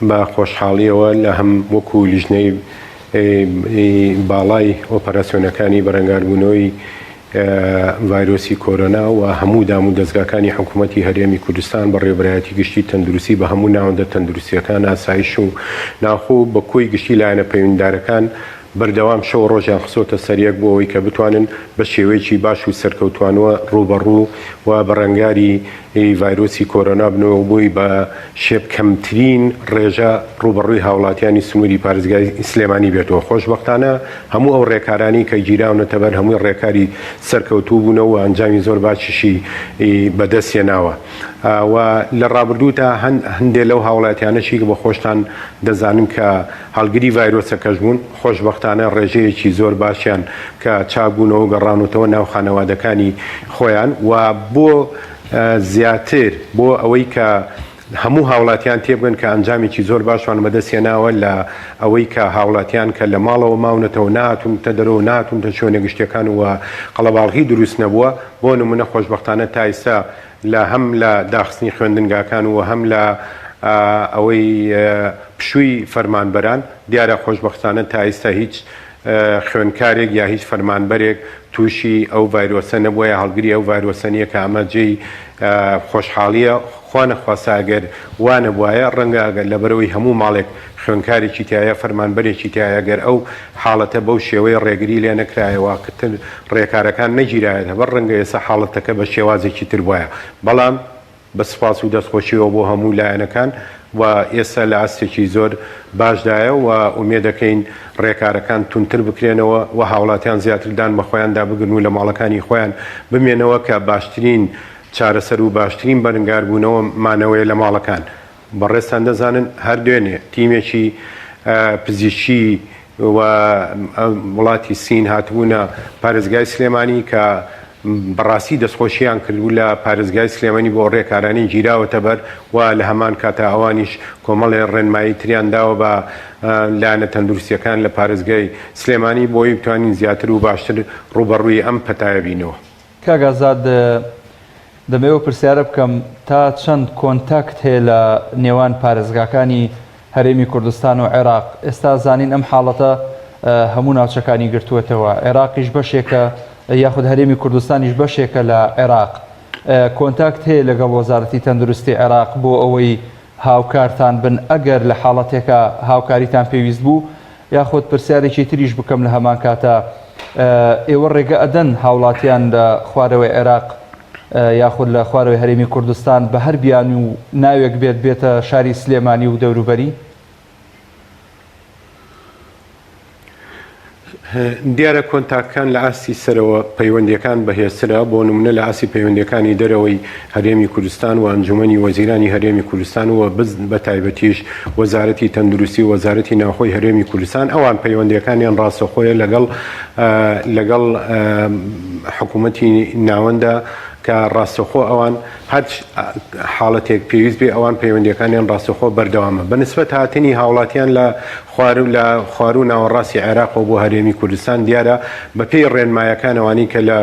بە خۆشحاڵیەوە لە هەم وەکو لیژنەی باڵای ئۆپەراسیۆنەکانی بەرەنگاربوونەوەی ڤایرۆسی کۆرۆنا و هەموو دام و دەزگاکانی حکوومەتی هەرێمی کوردستان، بەڕێوەبەرایەتی گشتی تەندروستی بە هەموو ناوەندە تەندروستییەکان، ئاسایش و ناوخۆ و بە کۆی گشتی لایەنە پەیوەندیدارەکان بەردەوام شەو و ڕۆژیان خستۆتە سەر یەک بۆ ئەوەی کە بتوانن بە شێوەیەکی باش و سەرکەوتوانوە ڕووبەڕوو و بەرەنگاری ڤایرۆسی کۆرۆنا بنەوە و بۆی بە شێب کەمترین ڕێژە ڕووبەڕووی هاوڵاتیانی سنووری پارێزگای سلێمانی بێتەوە. خۆشبەختانە هەموو ئەو ڕێکارانەی کە گیراونەتەبەر هەمووی ڕێکاری سەرکەوتوو بوونە و ئەنجامی زۆر باشیشی بەدەست هێناوە و لە ڕابردوودا هەندێ لەو هاوڵاتیانەشی بە خۆشتان دەزانن کە هەڵگری ڤایرۆسەکەش بوون خۆشبەختانە ڕێژەیەکی زۆر باشیان کە چاک بوونەوە و گەڕانوتەوە ناو خانەوادەکانی خۆیان و بۆ زیاتر بۆ ئەوەی کە هەموو هاوڵاتیان تێبگەن کە ئەنجامێکی زۆر باشمان بەدەست هێناوە لە ئەوەی کە هاوڵاتیان کە لە ماڵەوە ماونەتەوە نەهاتوونتە دەرەوە نەهاتوونتە شوێنە گشتیەکان و قەڵەباڵغی دروست نەبووە بۆ نمونە خۆشبەختانە تا ئیستا لە هەم لە داخستنی خوێندنگاکان و هەم لە ئەوەی پشووی فەرمانبەران دیارە خۆشبەختانە تا ئیستا هیچ خوێندکارێک یا هیچ فەرمانبەرێک تووشی ئەو ڤایرۆسە نەبووە یا هەڵگری ئەو ڤایرۆسە نییە کە ئەمە جێی خۆشحاڵییە، خوا نەخواستە ئەگەر وا نەبوایە ڕەنگە ئەگەر لەبەرئەوەی هەموو ماڵێک خوێندکارێکی تیایە فەرمانبەرێکی تیایە گەر ئەو حاڵەتە بەو شێوەیە ڕێگری لێ نەکرایە واقتر ڕێکارەکان نەگیرایەتە بەر ڕەنگە ئێستا حاڵەتەکە بە شێوازێکی تر بوایە بەڵام بە سوپاس و دەستخۆشیەوە بۆ هەموو لایەنەکان و ئێستا لە ئاستێکی زۆر باشدایە و ئومێدەکەین ڕێکارەکان توندتر بکرێنەوە و هاوڵاتیان زیاتر دان بە خۆیاندا بگرن و لە ماڵەکانی خۆیان بمێنەوە کە باشترین چارەسەر و باشترین بەرنگاربوونەوە مانەوەیە لە ماڵەکان. بەڕێزتان دەزانن هەر دوێنێ تیمێکی پزیشکی و وڵاتی سین هاتبوونە پارێزگای سلێمانی کە بەڕاستی دەستخۆشیان کردبوو لە پارێزگای سلێمانی بۆ ڕێکارانەی گیراوەتە بەر و لە هەمان کاتا ئەوانیش کۆمەڵێ ڕێنمایی تریان داوە بە لایەنە تەندروستیەکان لە پارێزگای سلێمانی بۆی بتوانین زیاتر و باشتر ڕووبەڕووی ئەم پەتایە بینەوە. کاک ئازاد دەمەوێ ئەو پرسیارە بکەم تا چەند کۆنتاکت هەیە لە نێوان پارێزگاکانی هەرێمی کوردستان و عێراق ئێستا زانین ئەم حاڵەتە هەموو ناوچەکانی گرتووەتەوە عێراقیش بەشێکە یاخود هەرێمی کوردستانیش بەشێکە لە عێراق کۆنتاکت هەیە لەگەڵ وەزارەتی تەندروستی عێراق بۆ ئەوەی هاوکارتان بن ئەگەر لە حاڵەتێکا هاوکاریتان پێویست بوو یاخود پرسیارێکی تریش بکەم لە هەمان کاتا ئێوە ڕێگە ئەدەن هاوڵاتیان لە خوارەوەی عێراق یاخود لە خوارەوەی هەرێمی کوردستان بە هەر بیانوو و ناوێک بێت بێتە شاری سلێمانی و دەوروبەری؟ دیارە کۆنتاکتەکان لە ئاستی سەرەوە پەیوەندیەکان بەهێزترە، بۆ نمونە لە ئاستی پەیوەندیەکانی دەرەوەی هەرێمی کوردستان و ئەنجومەنی وەزیرانی هەرێمی کوردستان و بە تایبەتیش وەزارەتی تەندروستی و وەزارەتی ناوخۆی هەرێمی کوردستان ئەوان پەیوەندیەکانیان ڕاستەوخۆیە لەگەڵ لەگەڵ حکوومەتی ناوەندە کە ڕاستەوخۆ ئەوان هەر حاڵەتێک پێویست بێ ئەوان پەیوەندیەکانیان ڕاستەوخۆ بەردەوامە. بە نسبەت هاتنی هاوڵاتیان لە خوارو لە خواروو ناوەڕاستی عێراقەوە بۆ هەرێمی کوردستان دیارە بە پێی ڕێنمایەکان ئەوانەی کە لە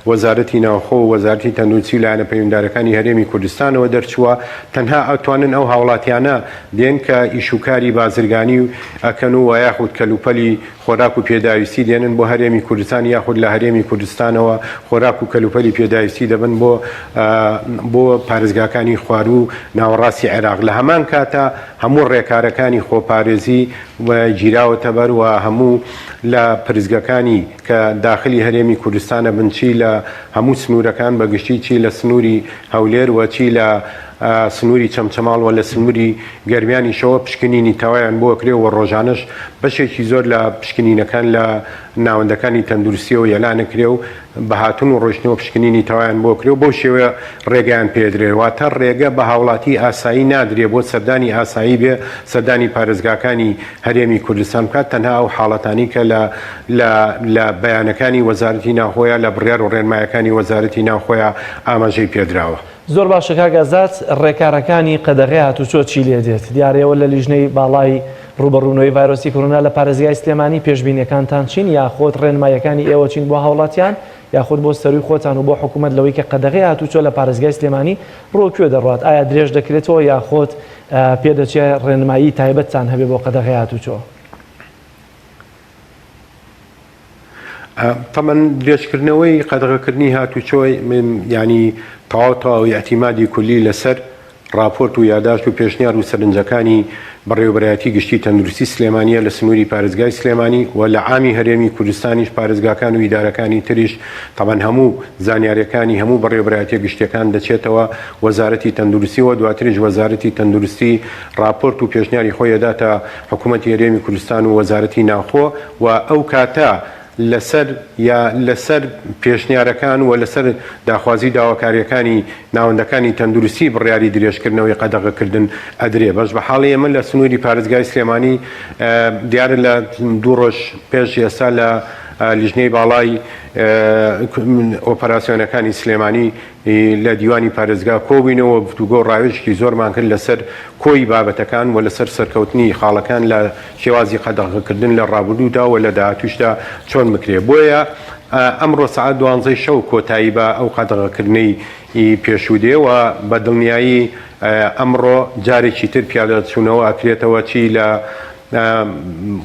وەزارەتی ناوخۆ و وەزارەتی تەندروستی و لایەنە پەیوەندارەکانی هەرێمی کوردستانەوە دەرچووە تەنها ئەتوانن ئەو هاوڵاتیانە دێن کە ئیش و کاری بازرگانی ئەکەن و یاخود کەلوپەلی خۆراک و پێداویستی دێنن بۆ هەرێمی کوردستان یاخود لە هەرێمی کوردستانەوە خۆراک و کەلوپەلی پێداویستی دەبن بۆ بۆ پارێزگاکانی خواروو و ناوەڕاستی عێراق لە هەمان کاتا هەموو ڕێکارەکانی خۆپارێزی گیراوەتەبەر و هەموو لە پرسگەکانی کە داخلی هەرێمی کوردستانە بن چی لە هەموو سنوورەکان بە گشتی چی لە سنووری هەولێر و چی لە. سنووری چەمچەماڵ و لە سنووری گەرمیانیشەوە پشکنینی تەوایان بۆ ئەکرێ و ڕۆژانەش بەشێکی زۆر لە پشکنینەکان لە ناوەندەکانی تەندروستیەوە یەلان ئەکرێ و بە هاتن و ڕۆیشتنەوە پشکنینی تەوایان بۆ ئەکرێ و بەو شێوەیە ڕێگەیان پێدرێ واتە ڕێگە بە هاوڵاتی ئاسایی نادرێ بۆ سەردانی ئاسایی بێ سەردانی پارێزگاکانی هەرێمی کوردستان بکات تەنها ئەو حاڵەتانی کە لە لە لە بەیانەکانی وەزارەتی ناوخۆیا لە بڕیار و ڕێنمایەکانی وەزارەتی ناوخۆیا ئاماژەی پێدراوە. زۆر باشە کاک ئازاد، ڕێکارەکانی قەدەغەی هاتوچۆ چی لێ دێت؟ دیارە ئێوە لە لیژنەی باڵای ڕووبەڕوونەوەی ڤایرۆسی کۆرۆنا لە پارێزگای سلێمانی پێشبینیەکانتان چین یاخود ڕێنماییەکانی ئێوە چین بۆ هاوڵاتیان یاخود بۆ سەرووی خۆتان و بۆ حکوومەت لەوەی کە قەدەغەی هاتوچۆ لە پارێزگای سلێمانی ڕووە کوێ دەڕوات ئایا درێژ دەکرێتەوە یاخود پێدەچێ ڕێنمایی تایبەتتان هەبێ بۆ قەدەغەی هاتوچۆ؟ تەمەن درێژکردنەوەی قەدەغەکردنی هاتوچۆ یانی تەواو تەواو ئیعتیمادی کولی لەسەر ڕاپۆرت و یاداشت و پێشنیار و سەرنجەکانی بەڕێوەبەرایەتی گشتی تەندروستی سلێمانیە لە سنووری پارێزگای سلێمانی و لە عامی هەرێمی کوردستانیش پارێزگاکان و ئیدارەکانی تریش تەبعەن هەموو زانیاریەکانی هەموو بەڕێوەبەرایەتیە گشتیەکان دەچێتەوە وەزارەتی تەندروستی و دواتریش وەزارەتی تەندروستی ڕاپۆرت و پێشنیاری خۆی ئەداتە حکوومەتی هەرێمی کوردستان و وەزارەتی ناوخۆ و ئەو کاتە لەسەر یا لەسەر پێشنیارەکان و لەسەر داخوازی و داواکارییەکانی ناوەندەکانی تەندروستی بڕیاری درێژکردنەوەی قەدەغەکردن ئەدرێ. بەش بە حاڵی ئێمە لە سنووری پارێزگای سلێمانی دیارە لە دوو ڕۆژ پێش ئێستا لە لیژنەی باڵای ئۆپەراسیۆنەکانی سلێمانی لە دیوانی پارێزگا کۆبووینەوە و گفتوگۆ و ڕاوێژێکی زۆرمان کرد لەسەر کۆی بابەتەکان و لەسەر سەرکەوتنی خاڵەکان لە شێوازی قەدەغەکردن لە ڕابردوودا و لە داهاتووشدا چۆن بکرێ بۆیە ئەمڕۆ سەعات دوانزەی شەو کۆتایی بە ئەو قەدەغەکردنەی پێشوو دێ و بە دڵنیایی ئەمڕۆ جارێکی تر پیادەچوونەوە ئەکرێتەوە چی لە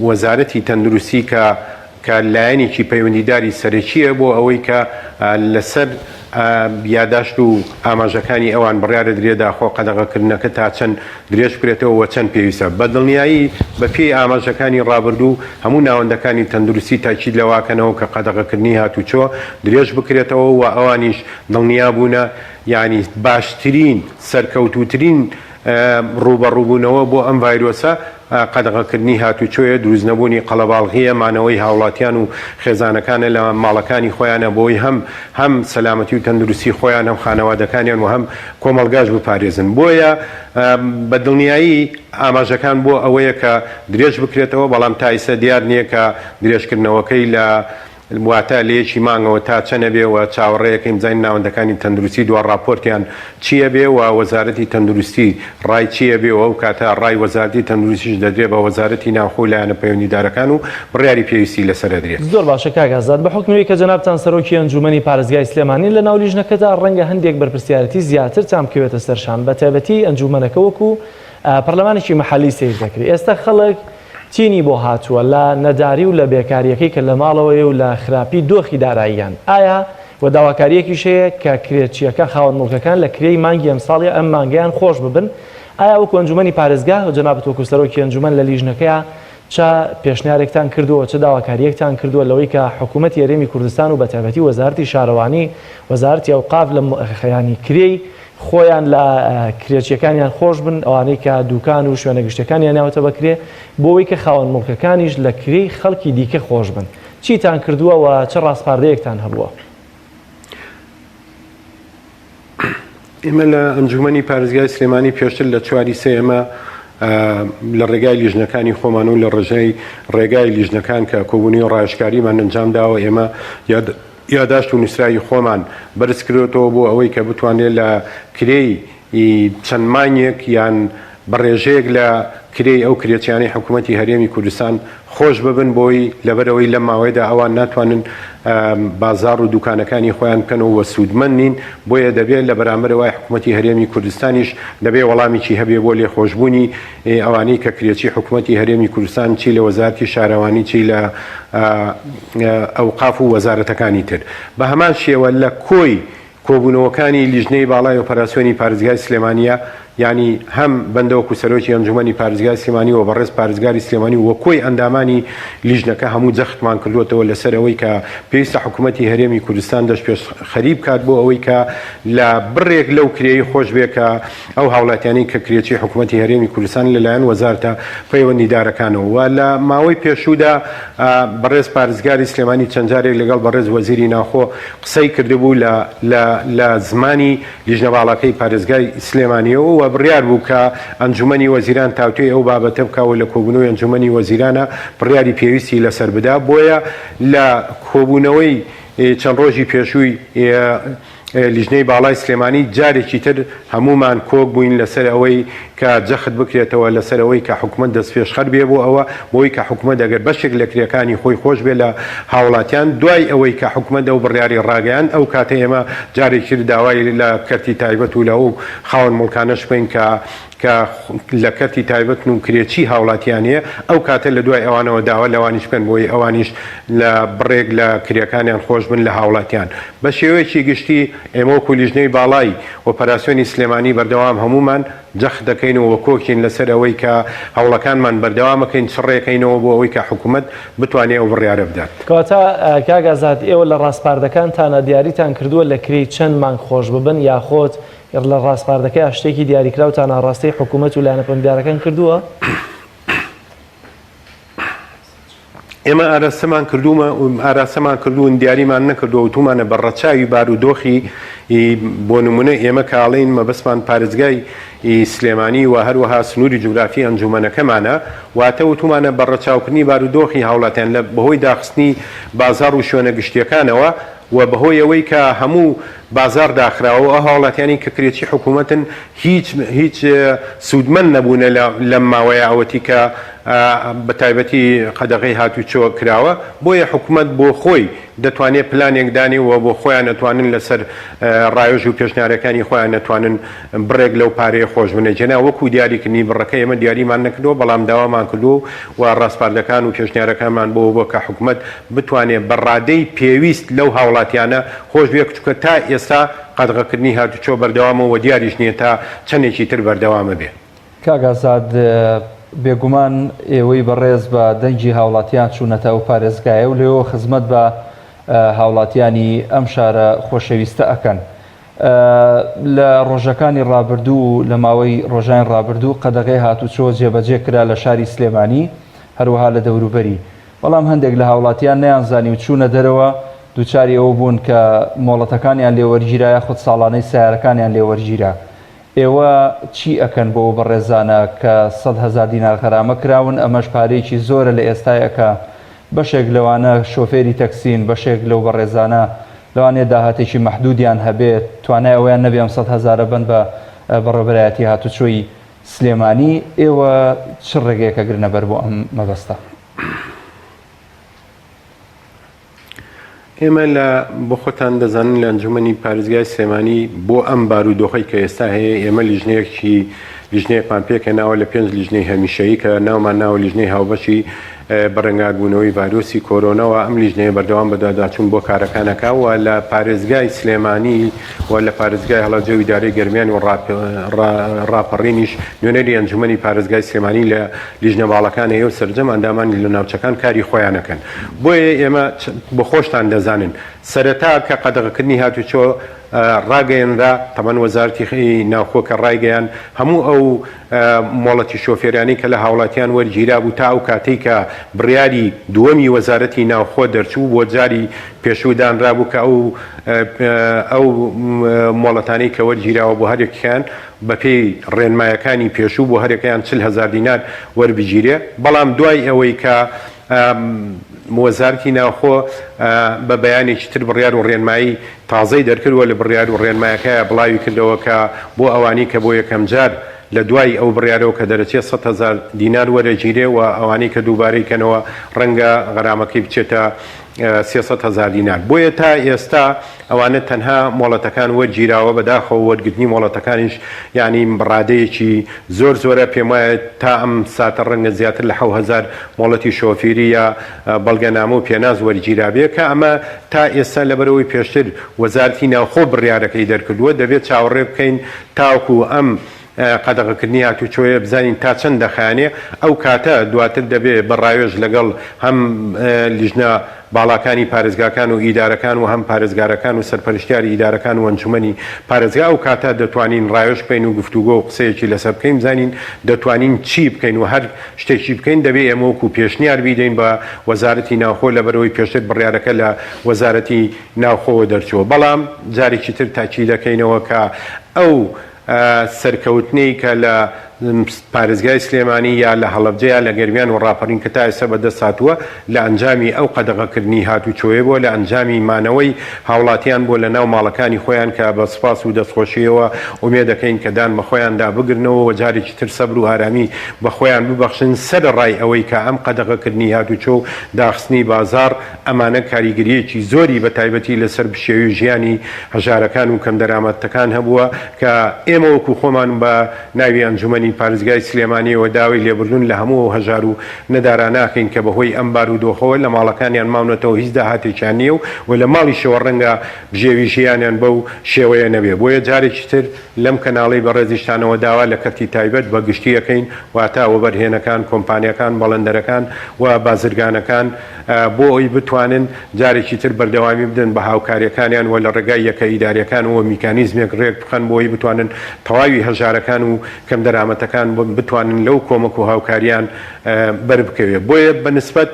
وەزارەتی تەندروستی کە کە لایەنێکی پەیوەندیداری سەرەکییە بۆ ئەوەی کە لەسەر یاداشت و ئاماژەکانی ئەوان بڕیارەدرێ داخۆ قەدەغەکردنەکە تا چەند درێژ بکرێتەوە و چەند پێویستە. بە دڵنیایی بە پێی ئاماژەکانی ڕابردوو هەموو ناوەندەکانی تەندروستی تاکید لەوەکەنەوە کە قەدەغەکردنی هاتوچۆ درێژ بکرێتەوە و ئەوانیش دڵنیا بوونە یانی باشترین سەرکەوتووترین ڕووبەڕووبوونەوە بۆ ئەم ڤایرۆسە قەدەغەکردنی هاتوچۆیە، دروستنەبوونی قەڵەباڵغییە، مانەوەی هاوڵاتیان و خێزانەکانە لە ماڵەکانی خۆیانە بۆی هەم هەم سەلامەتی و تەندروستی خۆیان هەم خانەوادەکانیان و هەم کۆمەڵگاش بپارێزن. بۆیە بە دڵنیایی ئاماژەکان بۆ ئەوەیە کە درێژ بکرێتەوە، بەڵام تا ئیستا دیار نییە کە درێژکردنەوەکەی لە واتە لە یەکی مانگەوە تا چەند ئەبێ و چاوەڕێیەکەین بزانین ناوەندەکانی تەندروستی دوا ڕاپۆرتیان چی ئەبێ و وەزارەتی تەندروستی ڕای چی ئەبێ و ئەو کاتە ڕای وەزارەتی تەندروستیش دەدرێ بە وەزارەتی ناوخۆ و لایەنە پەیوەندیدارەکان و بڕیاری پێویستی لەسەر ئەدرێ. زۆر باشە کاک ئازاد، بە حوکمی ئەوەی کە جەنابتان سەرۆکی ئەنجوومەنی پارێزگای سلێمانین لە ناو لیژنەکەدا ڕەنگە هەندێک بەرپرسیارێتی زیاترتان بکەوێتە سەر شان بە تایبەتی ئەنجوومەنەکە وەکو پەرلەمانێکی مەحەلی سەیر دەکرێت ئێستا خەڵک تینی بۆ هاتووە لە نەداری و لە بێکارییەکەی کە لە ماڵەوەیە و لە خراپی دۆخی داراییان. ئایا و داواکارییەکیش هەیە کە کرێچییەکان، خاوەن موڵکەکان لە کرێی مانگی ئەمساڵی ئەم مانگەیان خۆش ببن. ئایا وەکو ئەنجومەنی پارێزگا، جەنابت وەکو سەرۆکی ئەنجومەن لە لیژنەکەیا چ پێشنیارێکتان کردووە و چ داواکارییەکتان کردووە لەوەی کە حکوومەتی هەرێمی کوردستان و بەتایبەتی وەزارەتی شارەوانی، وەزارەتی ئەوقاف لە یانی کرێی خۆیان لە کرێچیەکانیان خۆش بن، ئەوانەی کە دوکان و شوێنە گشتیەکانیان ناوەتە بە کرێ، بۆ ئەوەی کە خاوەن موڵکەکانیش لە کرێی خەڵکی دیکە خۆش بن. چیتان کردووە و چ ڕاسپاردەیەکتان هەبووە؟ ئێمە لە ئەنجومەنی پارێزگای سلێمانی پێشتر لە چواری سێ ئێمە لە ڕێگای لیژنەکانی خۆمان و لە ڕێژەی ڕێگای لیژنەکان کە کۆبوونەوەی ڕاوێژکاریمان ئەنجام داوە ئێمە یاداشت و نووسراوی خۆمان بەرز کردۆتەوە بۆ ئەوەی کە بتوانرێت لە کرێی چەند مانگێک یان بە ڕێژەیەک لە کرێی ئەو کرێچیانەی حکوومەتی هەرێمی کوردستان خۆش ببن بۆی لەبەرئەوەی لەم ماوەیەدا ئەوان ناتوانن بازاڕ و دوکانەکانی خۆیان بکەنەوە و سوودمەند نین بۆیە دەبێت لە بەرامبەرەوە حکوومەتی هەرێمی کوردستانیش دەبێت وەڵامێکی هەبێ بۆ لێخۆشبوونی ئەوانەی کە کرێچی حکومەتی هەرێمی کوردستان چی لە وەزارەتی شارەوانی چی لە ئەوقاف و وەزارەتەکانی تر بە هەمان شێوە لە کۆی کۆبوونەوەکانی لیژنەی باڵای ئۆپەراسیۆنی پارێزگای سلێمانیە. یانی هەم بەندە وەکو سەرۆکی ئەنجومەنی پارێزگای سلێمانی و بەڕێز پارێزگاری سلێمانی و کۆی ئەندامانی لیژنەکە هەموو جەختمان کردووەتەوە لەسەر ئەوەی کە پێویستە حکوومەتی هەرێمی کوردستان دەستپێشخەری بکات بۆ ئەوەی کە لە بڕێک لەو کرێی خۆش بێ کە ئەو هاوڵاتیانەی کە کرێچی حکوومەتی هەرێمی کوردستان لەلایەن وەزارتە پەیوەندیدارەکانەوە و لە ماوەی پێشوودا بەڕێز پارێزگاری سلێمانی چەند جارێک لەگەڵ بەڕێز وەزیری ناوخۆ قسەی کردبوو لە لە لە زمانی لیژنە باڵاکەی پارێزگای سلێمانیەوە و بڕیار بوو کە ئەنجومەنی وەزیران تاوتوێی ئەو بابەتە بکا و لە کۆبوونەوەی ئەنجومەنی وەزیرانە بڕیاری پێویستی لەسەر بدا بۆیە لە کۆبوونەوەی چەند ڕۆژی پێشووی لیژنەی باڵای سلێمانی جارێکی تر هەموومان کۆک بووین لەسەر ئەوەی کە جەخت بکرێتەوە لەسەر ئەوەی کە حکومەت دەستپێشخەر بێ بۆ ئەوە بۆی کە حکومەت ئەگەر بەشێک لە کرێکانی خۆی خۆش بێ لە هاوڵاتیان دوای ئەوەی کە حکومەت ئەو بڕیاری ڕاگەیاند ئەو کاتە ئێمە جارێکی تر داوای لە کەرتی تایبەت و لە ئەو خاوەن موڵکانەش بکەین کە کە لە کەرتی تایبەتن و کرێچی هاوڵاتیان هەیە ئەو کاتە لە دوای ئەوانەوە داوا لەوانیش بکەن بۆی ئەوانیش لە بڕێک لە کرێکانیان خۆش بن لە هاوڵاتیان بە شێوەیەکی گشتی ئێمە وەکو لیژنەی باڵای ئۆپەراسیۆنی سلێمانی بەردەوام هەموومان جەخت دەکەینەوە و کۆکین لەسەر ئەوەی کە هەوڵەکانمان بەردەوامەکەین چڕێکەینەوە بۆ ئەوەی کە حکومەت بتوانێ ئەو بڕیارە بدات. کەواتە کاک ئازاد ئێوە لە ڕاسپاردەکانتانا دیاریتان کردووە لە کرێی چەند مانگ خۆش ببن یاخۆد لە ڕاسپاردەکەیا شتێکی دیاریکراوتان ئاڕاستەی حکومەت و لایەنە پەیوەندیدارەکان کردووە؟ ئێمە ئاراستەمان کردوومە ئاراستەمان کردوون دیاریمان نەکردووە وتومانە بە ڕەچاوی بارودۆخی بۆ نمونە ئێمە کاڵین مەبەستمان پارێزگای سلێمانی و هەروەها سنووری جوگرافی ئەنجومەنەکەمانە واتە وتومانە بە ڕەچاوکردنی بارودۆخی هاوڵاتیان لە بەهۆی داخستنی بازاڕ و شوێنە گشتیەکانەوە و بەهۆی ئەوەی کە هەموو بازاڕ داخراوە و ئەو هاوڵاتیانەی کە کرێچی حکوومەتن هیچ هیچ سوودمەند نەبوونە لە لەم ماوەیە ئەوەتی کە بە تایبەتی قەدەغەی هاتووچۆ کراوە بۆیە حکوومەت بۆ خۆی دەتوانێ پلانێک دانێ و بۆ خۆیان ئەتوانن لەسەر ڕاوێژ و پێشنیارەکانی خۆیان ئەتوانن بڕێک لەو پارەیە خۆش بنە جێنا وەکوو دیاریکردنی بڕەکە ئێمە دیاریمان نەکردووە بەڵام داوامان کردووە و ڕاسپاردەکان و پێشنیارەکانمان بۆ بووە کە حکوومەت بتوانێ بە ڕادەی پێویست لەو هاوڵاتیانە خۆش بێ چونکە تا ئێستا قەدغەکردنی هاتوچۆ بەردەوامە و دیاریش نییە تا چەندێکی تر بەردەوامە بێ. کاک ئازاد بێگومان ئێوەی بەڕێز بە دەنگی هاوڵاتیان چوونەتە ئەو پارێزگایە و لەوێوە خزمەت بە هاوڵاتیانی ئەم شارە خۆشەویستە ئەکەن. لە ڕۆژەکانی ڕابردوو و لە ماوەی ڕۆژانی ڕابردوو قەدەغەی هاتوچۆ جێبەجێ کرا لە شاری سلێمانی هەروەها لە دەوروبەری. بەڵام هەندێک لە هاوڵاتیان نەیانزانی و چوونە دەرەوە دووچاری ئەوە بوون کە مۆڵەتەکانیان لێ وەرگیرا یاخود ساڵانەی سەیارەکانیان لێ وەرگیرا. ئێوە چی ئەکەن بۆ ئەو بەڕێزانە کە 100,000 دینار غەرامە کراون ئەمەش پارەیەکی زۆرە لە ئێستایە کە بەشێک لەوانە شۆفێری تەکسین بەشێک لەو بەڕێزانە لەوانەیە داهاتێکی مەحدودیان هەبێت توانای ئەوەیان نەبێ ئەم 100 هەزارە بەن بە بەڕێوەبەرایەتی هاتوچۆی سلێمانی ئێوە چ ڕێگەیەک ئەگرنە بەر بۆ ئەم مەبەستە؟ ئێمە لە بۆ خۆتان دەزانن لە ئەنجومەنی پارێزگای سلێمانی بۆ ئەم بارودۆخەی کە ئێستا هەیە ئێمە لیژنەیەکی لیژنەیەکمان پێکهێناوە لە پێنج لیژنەی هەمیشەیی کە ناومان ناوە لیژنەی هاوبەشی بەرەنگاربوونەوەی ڤایرۆسی کۆرۆنەوە ئەم لیژنەیە بەردەوام بەدواداچوون بۆ کارەکان ئەکا و لە پارێزگای سلێمانی و لە پارێزگای هەڵەبجە و ئیدارەی گەرمیان و ڕاپەڕینیش نوێنەری ئەنجومەنی پارێزگای سلێمانی لە لیژنە باڵەکان هەیە و سەرجەم ئەندامانی لە ناوچەکان کاری خۆیان ئەکەن بۆیە ئێمە بۆ خۆشتان دەزانن سەرەتا کە قەدەغەکردنی هاتوچۆ ڕاگەیەنرا تەبەن وەزارەتی ناوخۆ کە ڕایگەیان هەموو ئەو مۆڵەتی شۆفێرانی کە لە هاوڵاتیان وەرگیرابوو تا ئەو کاتەی کە بڕیاری دووەمی وەزارەتی ناوخۆ دەرچوو بۆ جاری پێشوو دانرابوو کە ئەو ئەو مۆڵەتانەی کە وەرگیراوە بۆ هەرێکیان بەپێی ڕێنمایەکانی پێشوو بۆ هەرێکیان 40 هەزار دینار وەربگیرێ بەڵام دوای ئەوەی کە وەزارەتی ناوخۆ بە بەیانێکی تر بڕیار و ڕێنمایی تازەی دەرکرد و لە بڕیار و ڕێنمایەکەیا بڵاوی کردەوە کە بۆ ئەوانەی کە بۆ یەکەمجار لە دوای ئەو بڕیارەوە کە دەرەچێ 100,000 دینار وەرەگیرێ و ئەوانەی کە دووبارەی کەنەوە ڕەنگە غەرامەکەی بچێتە 300,000 دینار. بۆیە تا ئێستا ئەوانە تەنها مۆڵەتەکان وەرگیراوە، بەداخەوە وەرگرتنی مۆڵەتەکانیش یانی ڕادەیەکی زۆر زۆرە، پێموایە تا ئەم ساتە ڕەنگە زیاتر لە 7000 مۆڵەتی شۆفیری یا بەڵگەنامە و پێناس وەرگیرابێ کە ئەمە تا ئێستا لەبەرئەوەی پێشتر وەزارەتی ناوخۆ بڕیارەکەی دەرکردووە دەبێت چاوەڕێ بکەین تاوەکو ئەم. قەدەغەکردنی هاتوچۆیە بزانین تا چەند دەخایەنێ ئەو کاتە دواتر دەبێ بە ڕاوێژ لەگەڵ هەم لیژنە باڵاکانی پارێزگاکان و ئیدارەکان و هەم پارێزگارەکان و سەرپەرشتیاری ئیدارەکان و ئەنجومەنی پارێزگا ئەو کاتە دەتوانین ڕاوێژ بکەین و گفتوگۆ و قسەیەکی لەسەر بکەین بزانین دەتوانین چی بکەین و هەر شتێکی بکەین دەبێ ئێمە وەکو پێشنیار بیدەین بە وەزارەتی ناوخۆ لەبەرئەوەی پێشتر بڕیارەکە لە وەزارەتی ناوخۆوە دەرچووە بەڵام جارێکی تر تاکید دەکەینەوە کە ئەو سەرکەوتنەی کە لە پارێزگای سلێمانی یا لە هەڵەبجە یا لە گەرمیان و ڕاپەڕین کە تا ئێستا بەدەست هاتووە لە ئەنجامی ئەو قەدەغەکردنی هاتوچۆیە بووە لە ئەنجامی مانەوەی هاوڵاتیان بووە لە ناو ماڵەکانی خۆیان کە بە سوپاس و دەستخۆشییەوە ئومێد دەکەین کە دان بە خۆیاندا بگرنەوە و جارێکی تر سەبر و ئارامی بە خۆیان ببەخشن سەرەڕای ئەوەی کە ئەم قەدەغەکردنی هاتوچۆ و داخستنی بازاڕ ئەمانە کاریگەرییەکی زۆری بە تایبەتی لەسەر بشێوی ژیانی هەژارەکان و کەمدەرامەتەکان هەبووە کە ئێمە وەکو خۆمان بە ناوی ئەنجومەنی پارێزگای سلێمانیەوە داوای لێبوردن لە هەموو ئەو هەژار و نەدارانە ئەکەین کە بەهۆی ئەم بارودۆخەوە لە ماڵەکانیان ماونەتەوە هیچ داهاتێکیان نییە و لە ماڵیشەوە ڕەنگە بژێوی ژیانیان بەو شێوەیە نەبێ بۆیە جارێکی تر لەم کەناڵەی بەڕێزیشتانەوە داوا لە کەرتی تایبەت بە گشتی ئەکەین واتە وەبەرهێنەکان، کۆمپانیاکان، بەڵێندەرەکان و بازرگانەکان بۆ ئەوی بتوانن جارێکی تر بەردەوامی بدەن بە هاوکاریەکانیان و لە ڕێگای یەکە ئیداریەکانەوە میکانیزمێک ڕێک بخەن بۆ ئەوی بتوانن تەواوی هەژارەکان و کەمدەرامەتەکان بتوانن لەو کۆمەک و هاوکاریان بەربکەوێ بۆیە بە نسبەت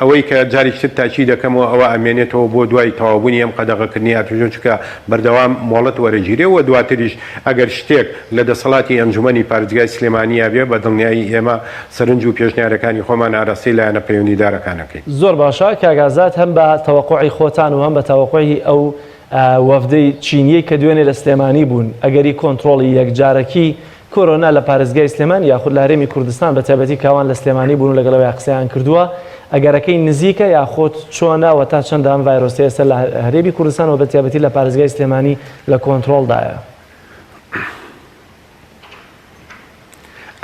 ئەوەی کە جارێکی تر تاکید دەکەمەوە ئەوە ئەمێنێتەوە بۆ دوای تەواوبوونی ئەم قەدەغەکردنی هاتوچۆ چونکە بەردەوام مۆڵەت وەرەگیرێ و دواتریش ئەگەر شتێک لە دەسەڵاتی ئەنجومەنی پارێزگای سلێمانییا بێ بە دڵنیایی ئێمە سەرنج و پێشنیارەکانی خۆمان ئاراستەی لایەنە پەیوەندیدارەکان ئەکەین. زۆر باشە کاک ئازاد هەم بە تەوەقوعی خۆتان و هەم بە تەوەقوعی ئەو وەفدەی چینیەی کە دوێنێ لە سلێمانی بوون ئەگەری کۆنتڕۆڵی یەکجارەکی کۆرۆنا لە پارێزگای سلێمانی یاخود لە هەرێمی کوردستان بە تایبەتی کاوان لە سلێمانی بوون و لەگەڵ ئەویا قسەیان کردووە ئەگەرەکەی نزیکە یاخود چۆنە و تا چەندە ئەم ڤایرۆسە ئێستا لە هەرێمی کوردستان و بە تایبەتی لە پارێزگای سلێمانی لە کۆنتڕۆڵدایە؟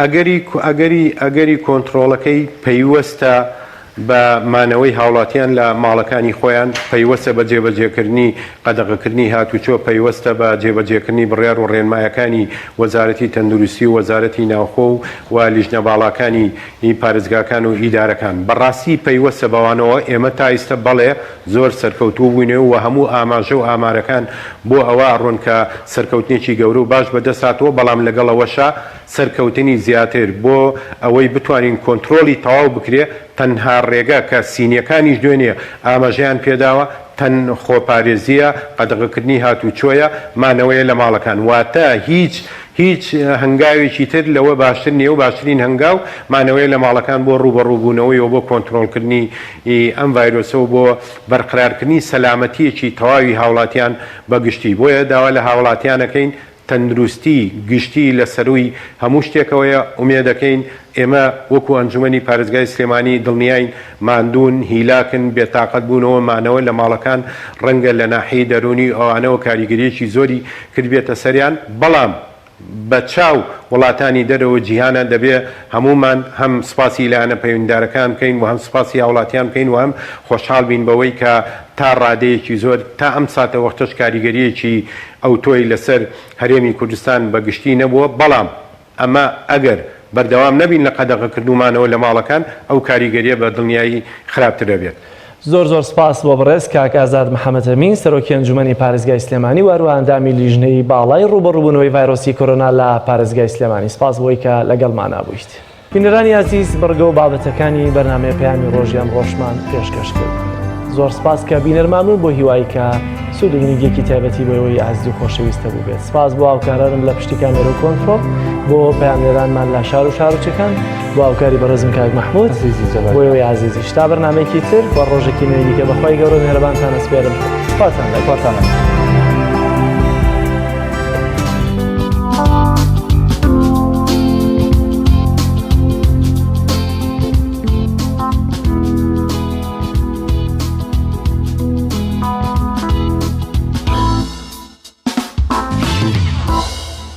ئەگەری ئەگەری ئەگەری کۆنتڕۆڵەکەی پەیوەستە بە مانەوەی هاوڵاتیان لە ماڵەکانی خۆیان، پەیوەستە بە جێبەجێکردنی قەدەغەکردنی هاتوچۆ، پەیوەستە بە جێبەجێکردنی بڕیار و ڕێنمایەکانی وەزارەتی تەندروستی و وەزارەتی ناوخۆ و لیژنە باڵاکانی پارێزگاکان و ئیدارەکان. بەڕاستی پەیوەستە بەوانەوە، ئێمە تا ئیستە بەڵێ زۆر سەرکەوتوو بووینە و هەموو ئاماژە و ئامارەکان بۆ ئەوە ئەڕۆن کە سەرکەوتنێکی گەورە و باش بەدەست هاتووە، بەڵام لەگەڵ ئەوەشا سەرکەوتنی زیاتر بۆ ئەوەی بتوانین کۆنترۆڵی تەواو بکرێ تەنها ڕێگە کە سینیەکانیش دوێنێ ئاماژەیان پێداوە تەن خۆپارێزیە قەدەغەکردنی هاتوچۆیە مانەوەیە لە ماڵەکان واتە هیچ هیچ هەنگاوێکی تر لەوە باشتر نیە و باشترین هەنگاو مانەوەیە لە ماڵەکان بۆ ڕووبەڕووبوونەوەی و بۆ کۆنترۆڵکردنی ئەم ڤایرۆسە و بۆ بەرقرارکردنی سەلامەتیەکی تەواوی هاوڵاتیان بە گشتی بۆیە داوا لە هاوڵاتیان ئەکەین تەندروستی گشتی لە سەرووی هەموو شتێکەوەیە، ئومێدەکەین ئێمە وەکو ئەنجومەنی پارێزگای سلێمانی دڵنیاین ماندوون، هیلاکن، بێتاقەت بوونەوە، مانەوە لە ماڵەکان ڕەنگە لە ناحیەی دەروونی ئەوانەوە کاریگەرییەکی زۆری کردبێتە سەریان، بەڵام بە چاو وڵاتانی دەرەوە جیهانە دەبێ هەموومان هەم سوپاسی لایەنە پەیوەندیدارەکان بکەین و هەم سوپاسی هاوڵاتیان بکەین و هەم خۆشحاڵ بین بەوەی کە تا ڕادەیەکی زۆر تا ئەم ساتەوەختەش کاریگەرییەکی ئەوتۆی لەسەر هەرێمی کوردستان بە گشتی نەبووە، بەڵام ئەمە ئەگەر بەردەوام نەبین لە قەدەغەکردن و مانەوە لە ماڵەکان، ئەو کاریگەرییە بە دڵنیایی خراپتر دەبێت. زۆر زۆر سپاس بۆ بەڕێز کاک ئازاد محەمەد ئەمین سەرۆکی ئەنجومەنی پارێزگای سلێمانی و هەروەها ئەندامی لیژنەی باڵای ڕووبەڕووبوونەوەی ڤایرۆسی کۆرۆنا لە پارێزگای سلێمانی سپاس بۆی کە لەگەڵمانا بوویت. بینەرانی ئازیز بڕگە و بابەتەکانی بەرنامەی پەیامی ڕۆژی ئەمڕۆشمان پێشکەش کرد. زۆر سپاس کە بینەرمان بوون بۆ هیوایی کە سوود و گرنگیەکی تایبەتی بۆ ئێوەی ئازیز و خۆشەویست هەبوو بێت. سپاس بۆ هاوکارانم لە پشتی کامێرە و کۆنترۆڵ، بۆ پەیامنێرانمان لە شار و شارۆچکەکان، بۆ هاوکاری بەڕێزم کاک مەحمود، بۆ ئێوەی ئازیزیش. تا بەرنامەیەکی تر و ڕۆژێکی نوێی دیکە بە خوای گەورە و میهرەبانتان ئەسپێرم. خواتان لەگەڵ.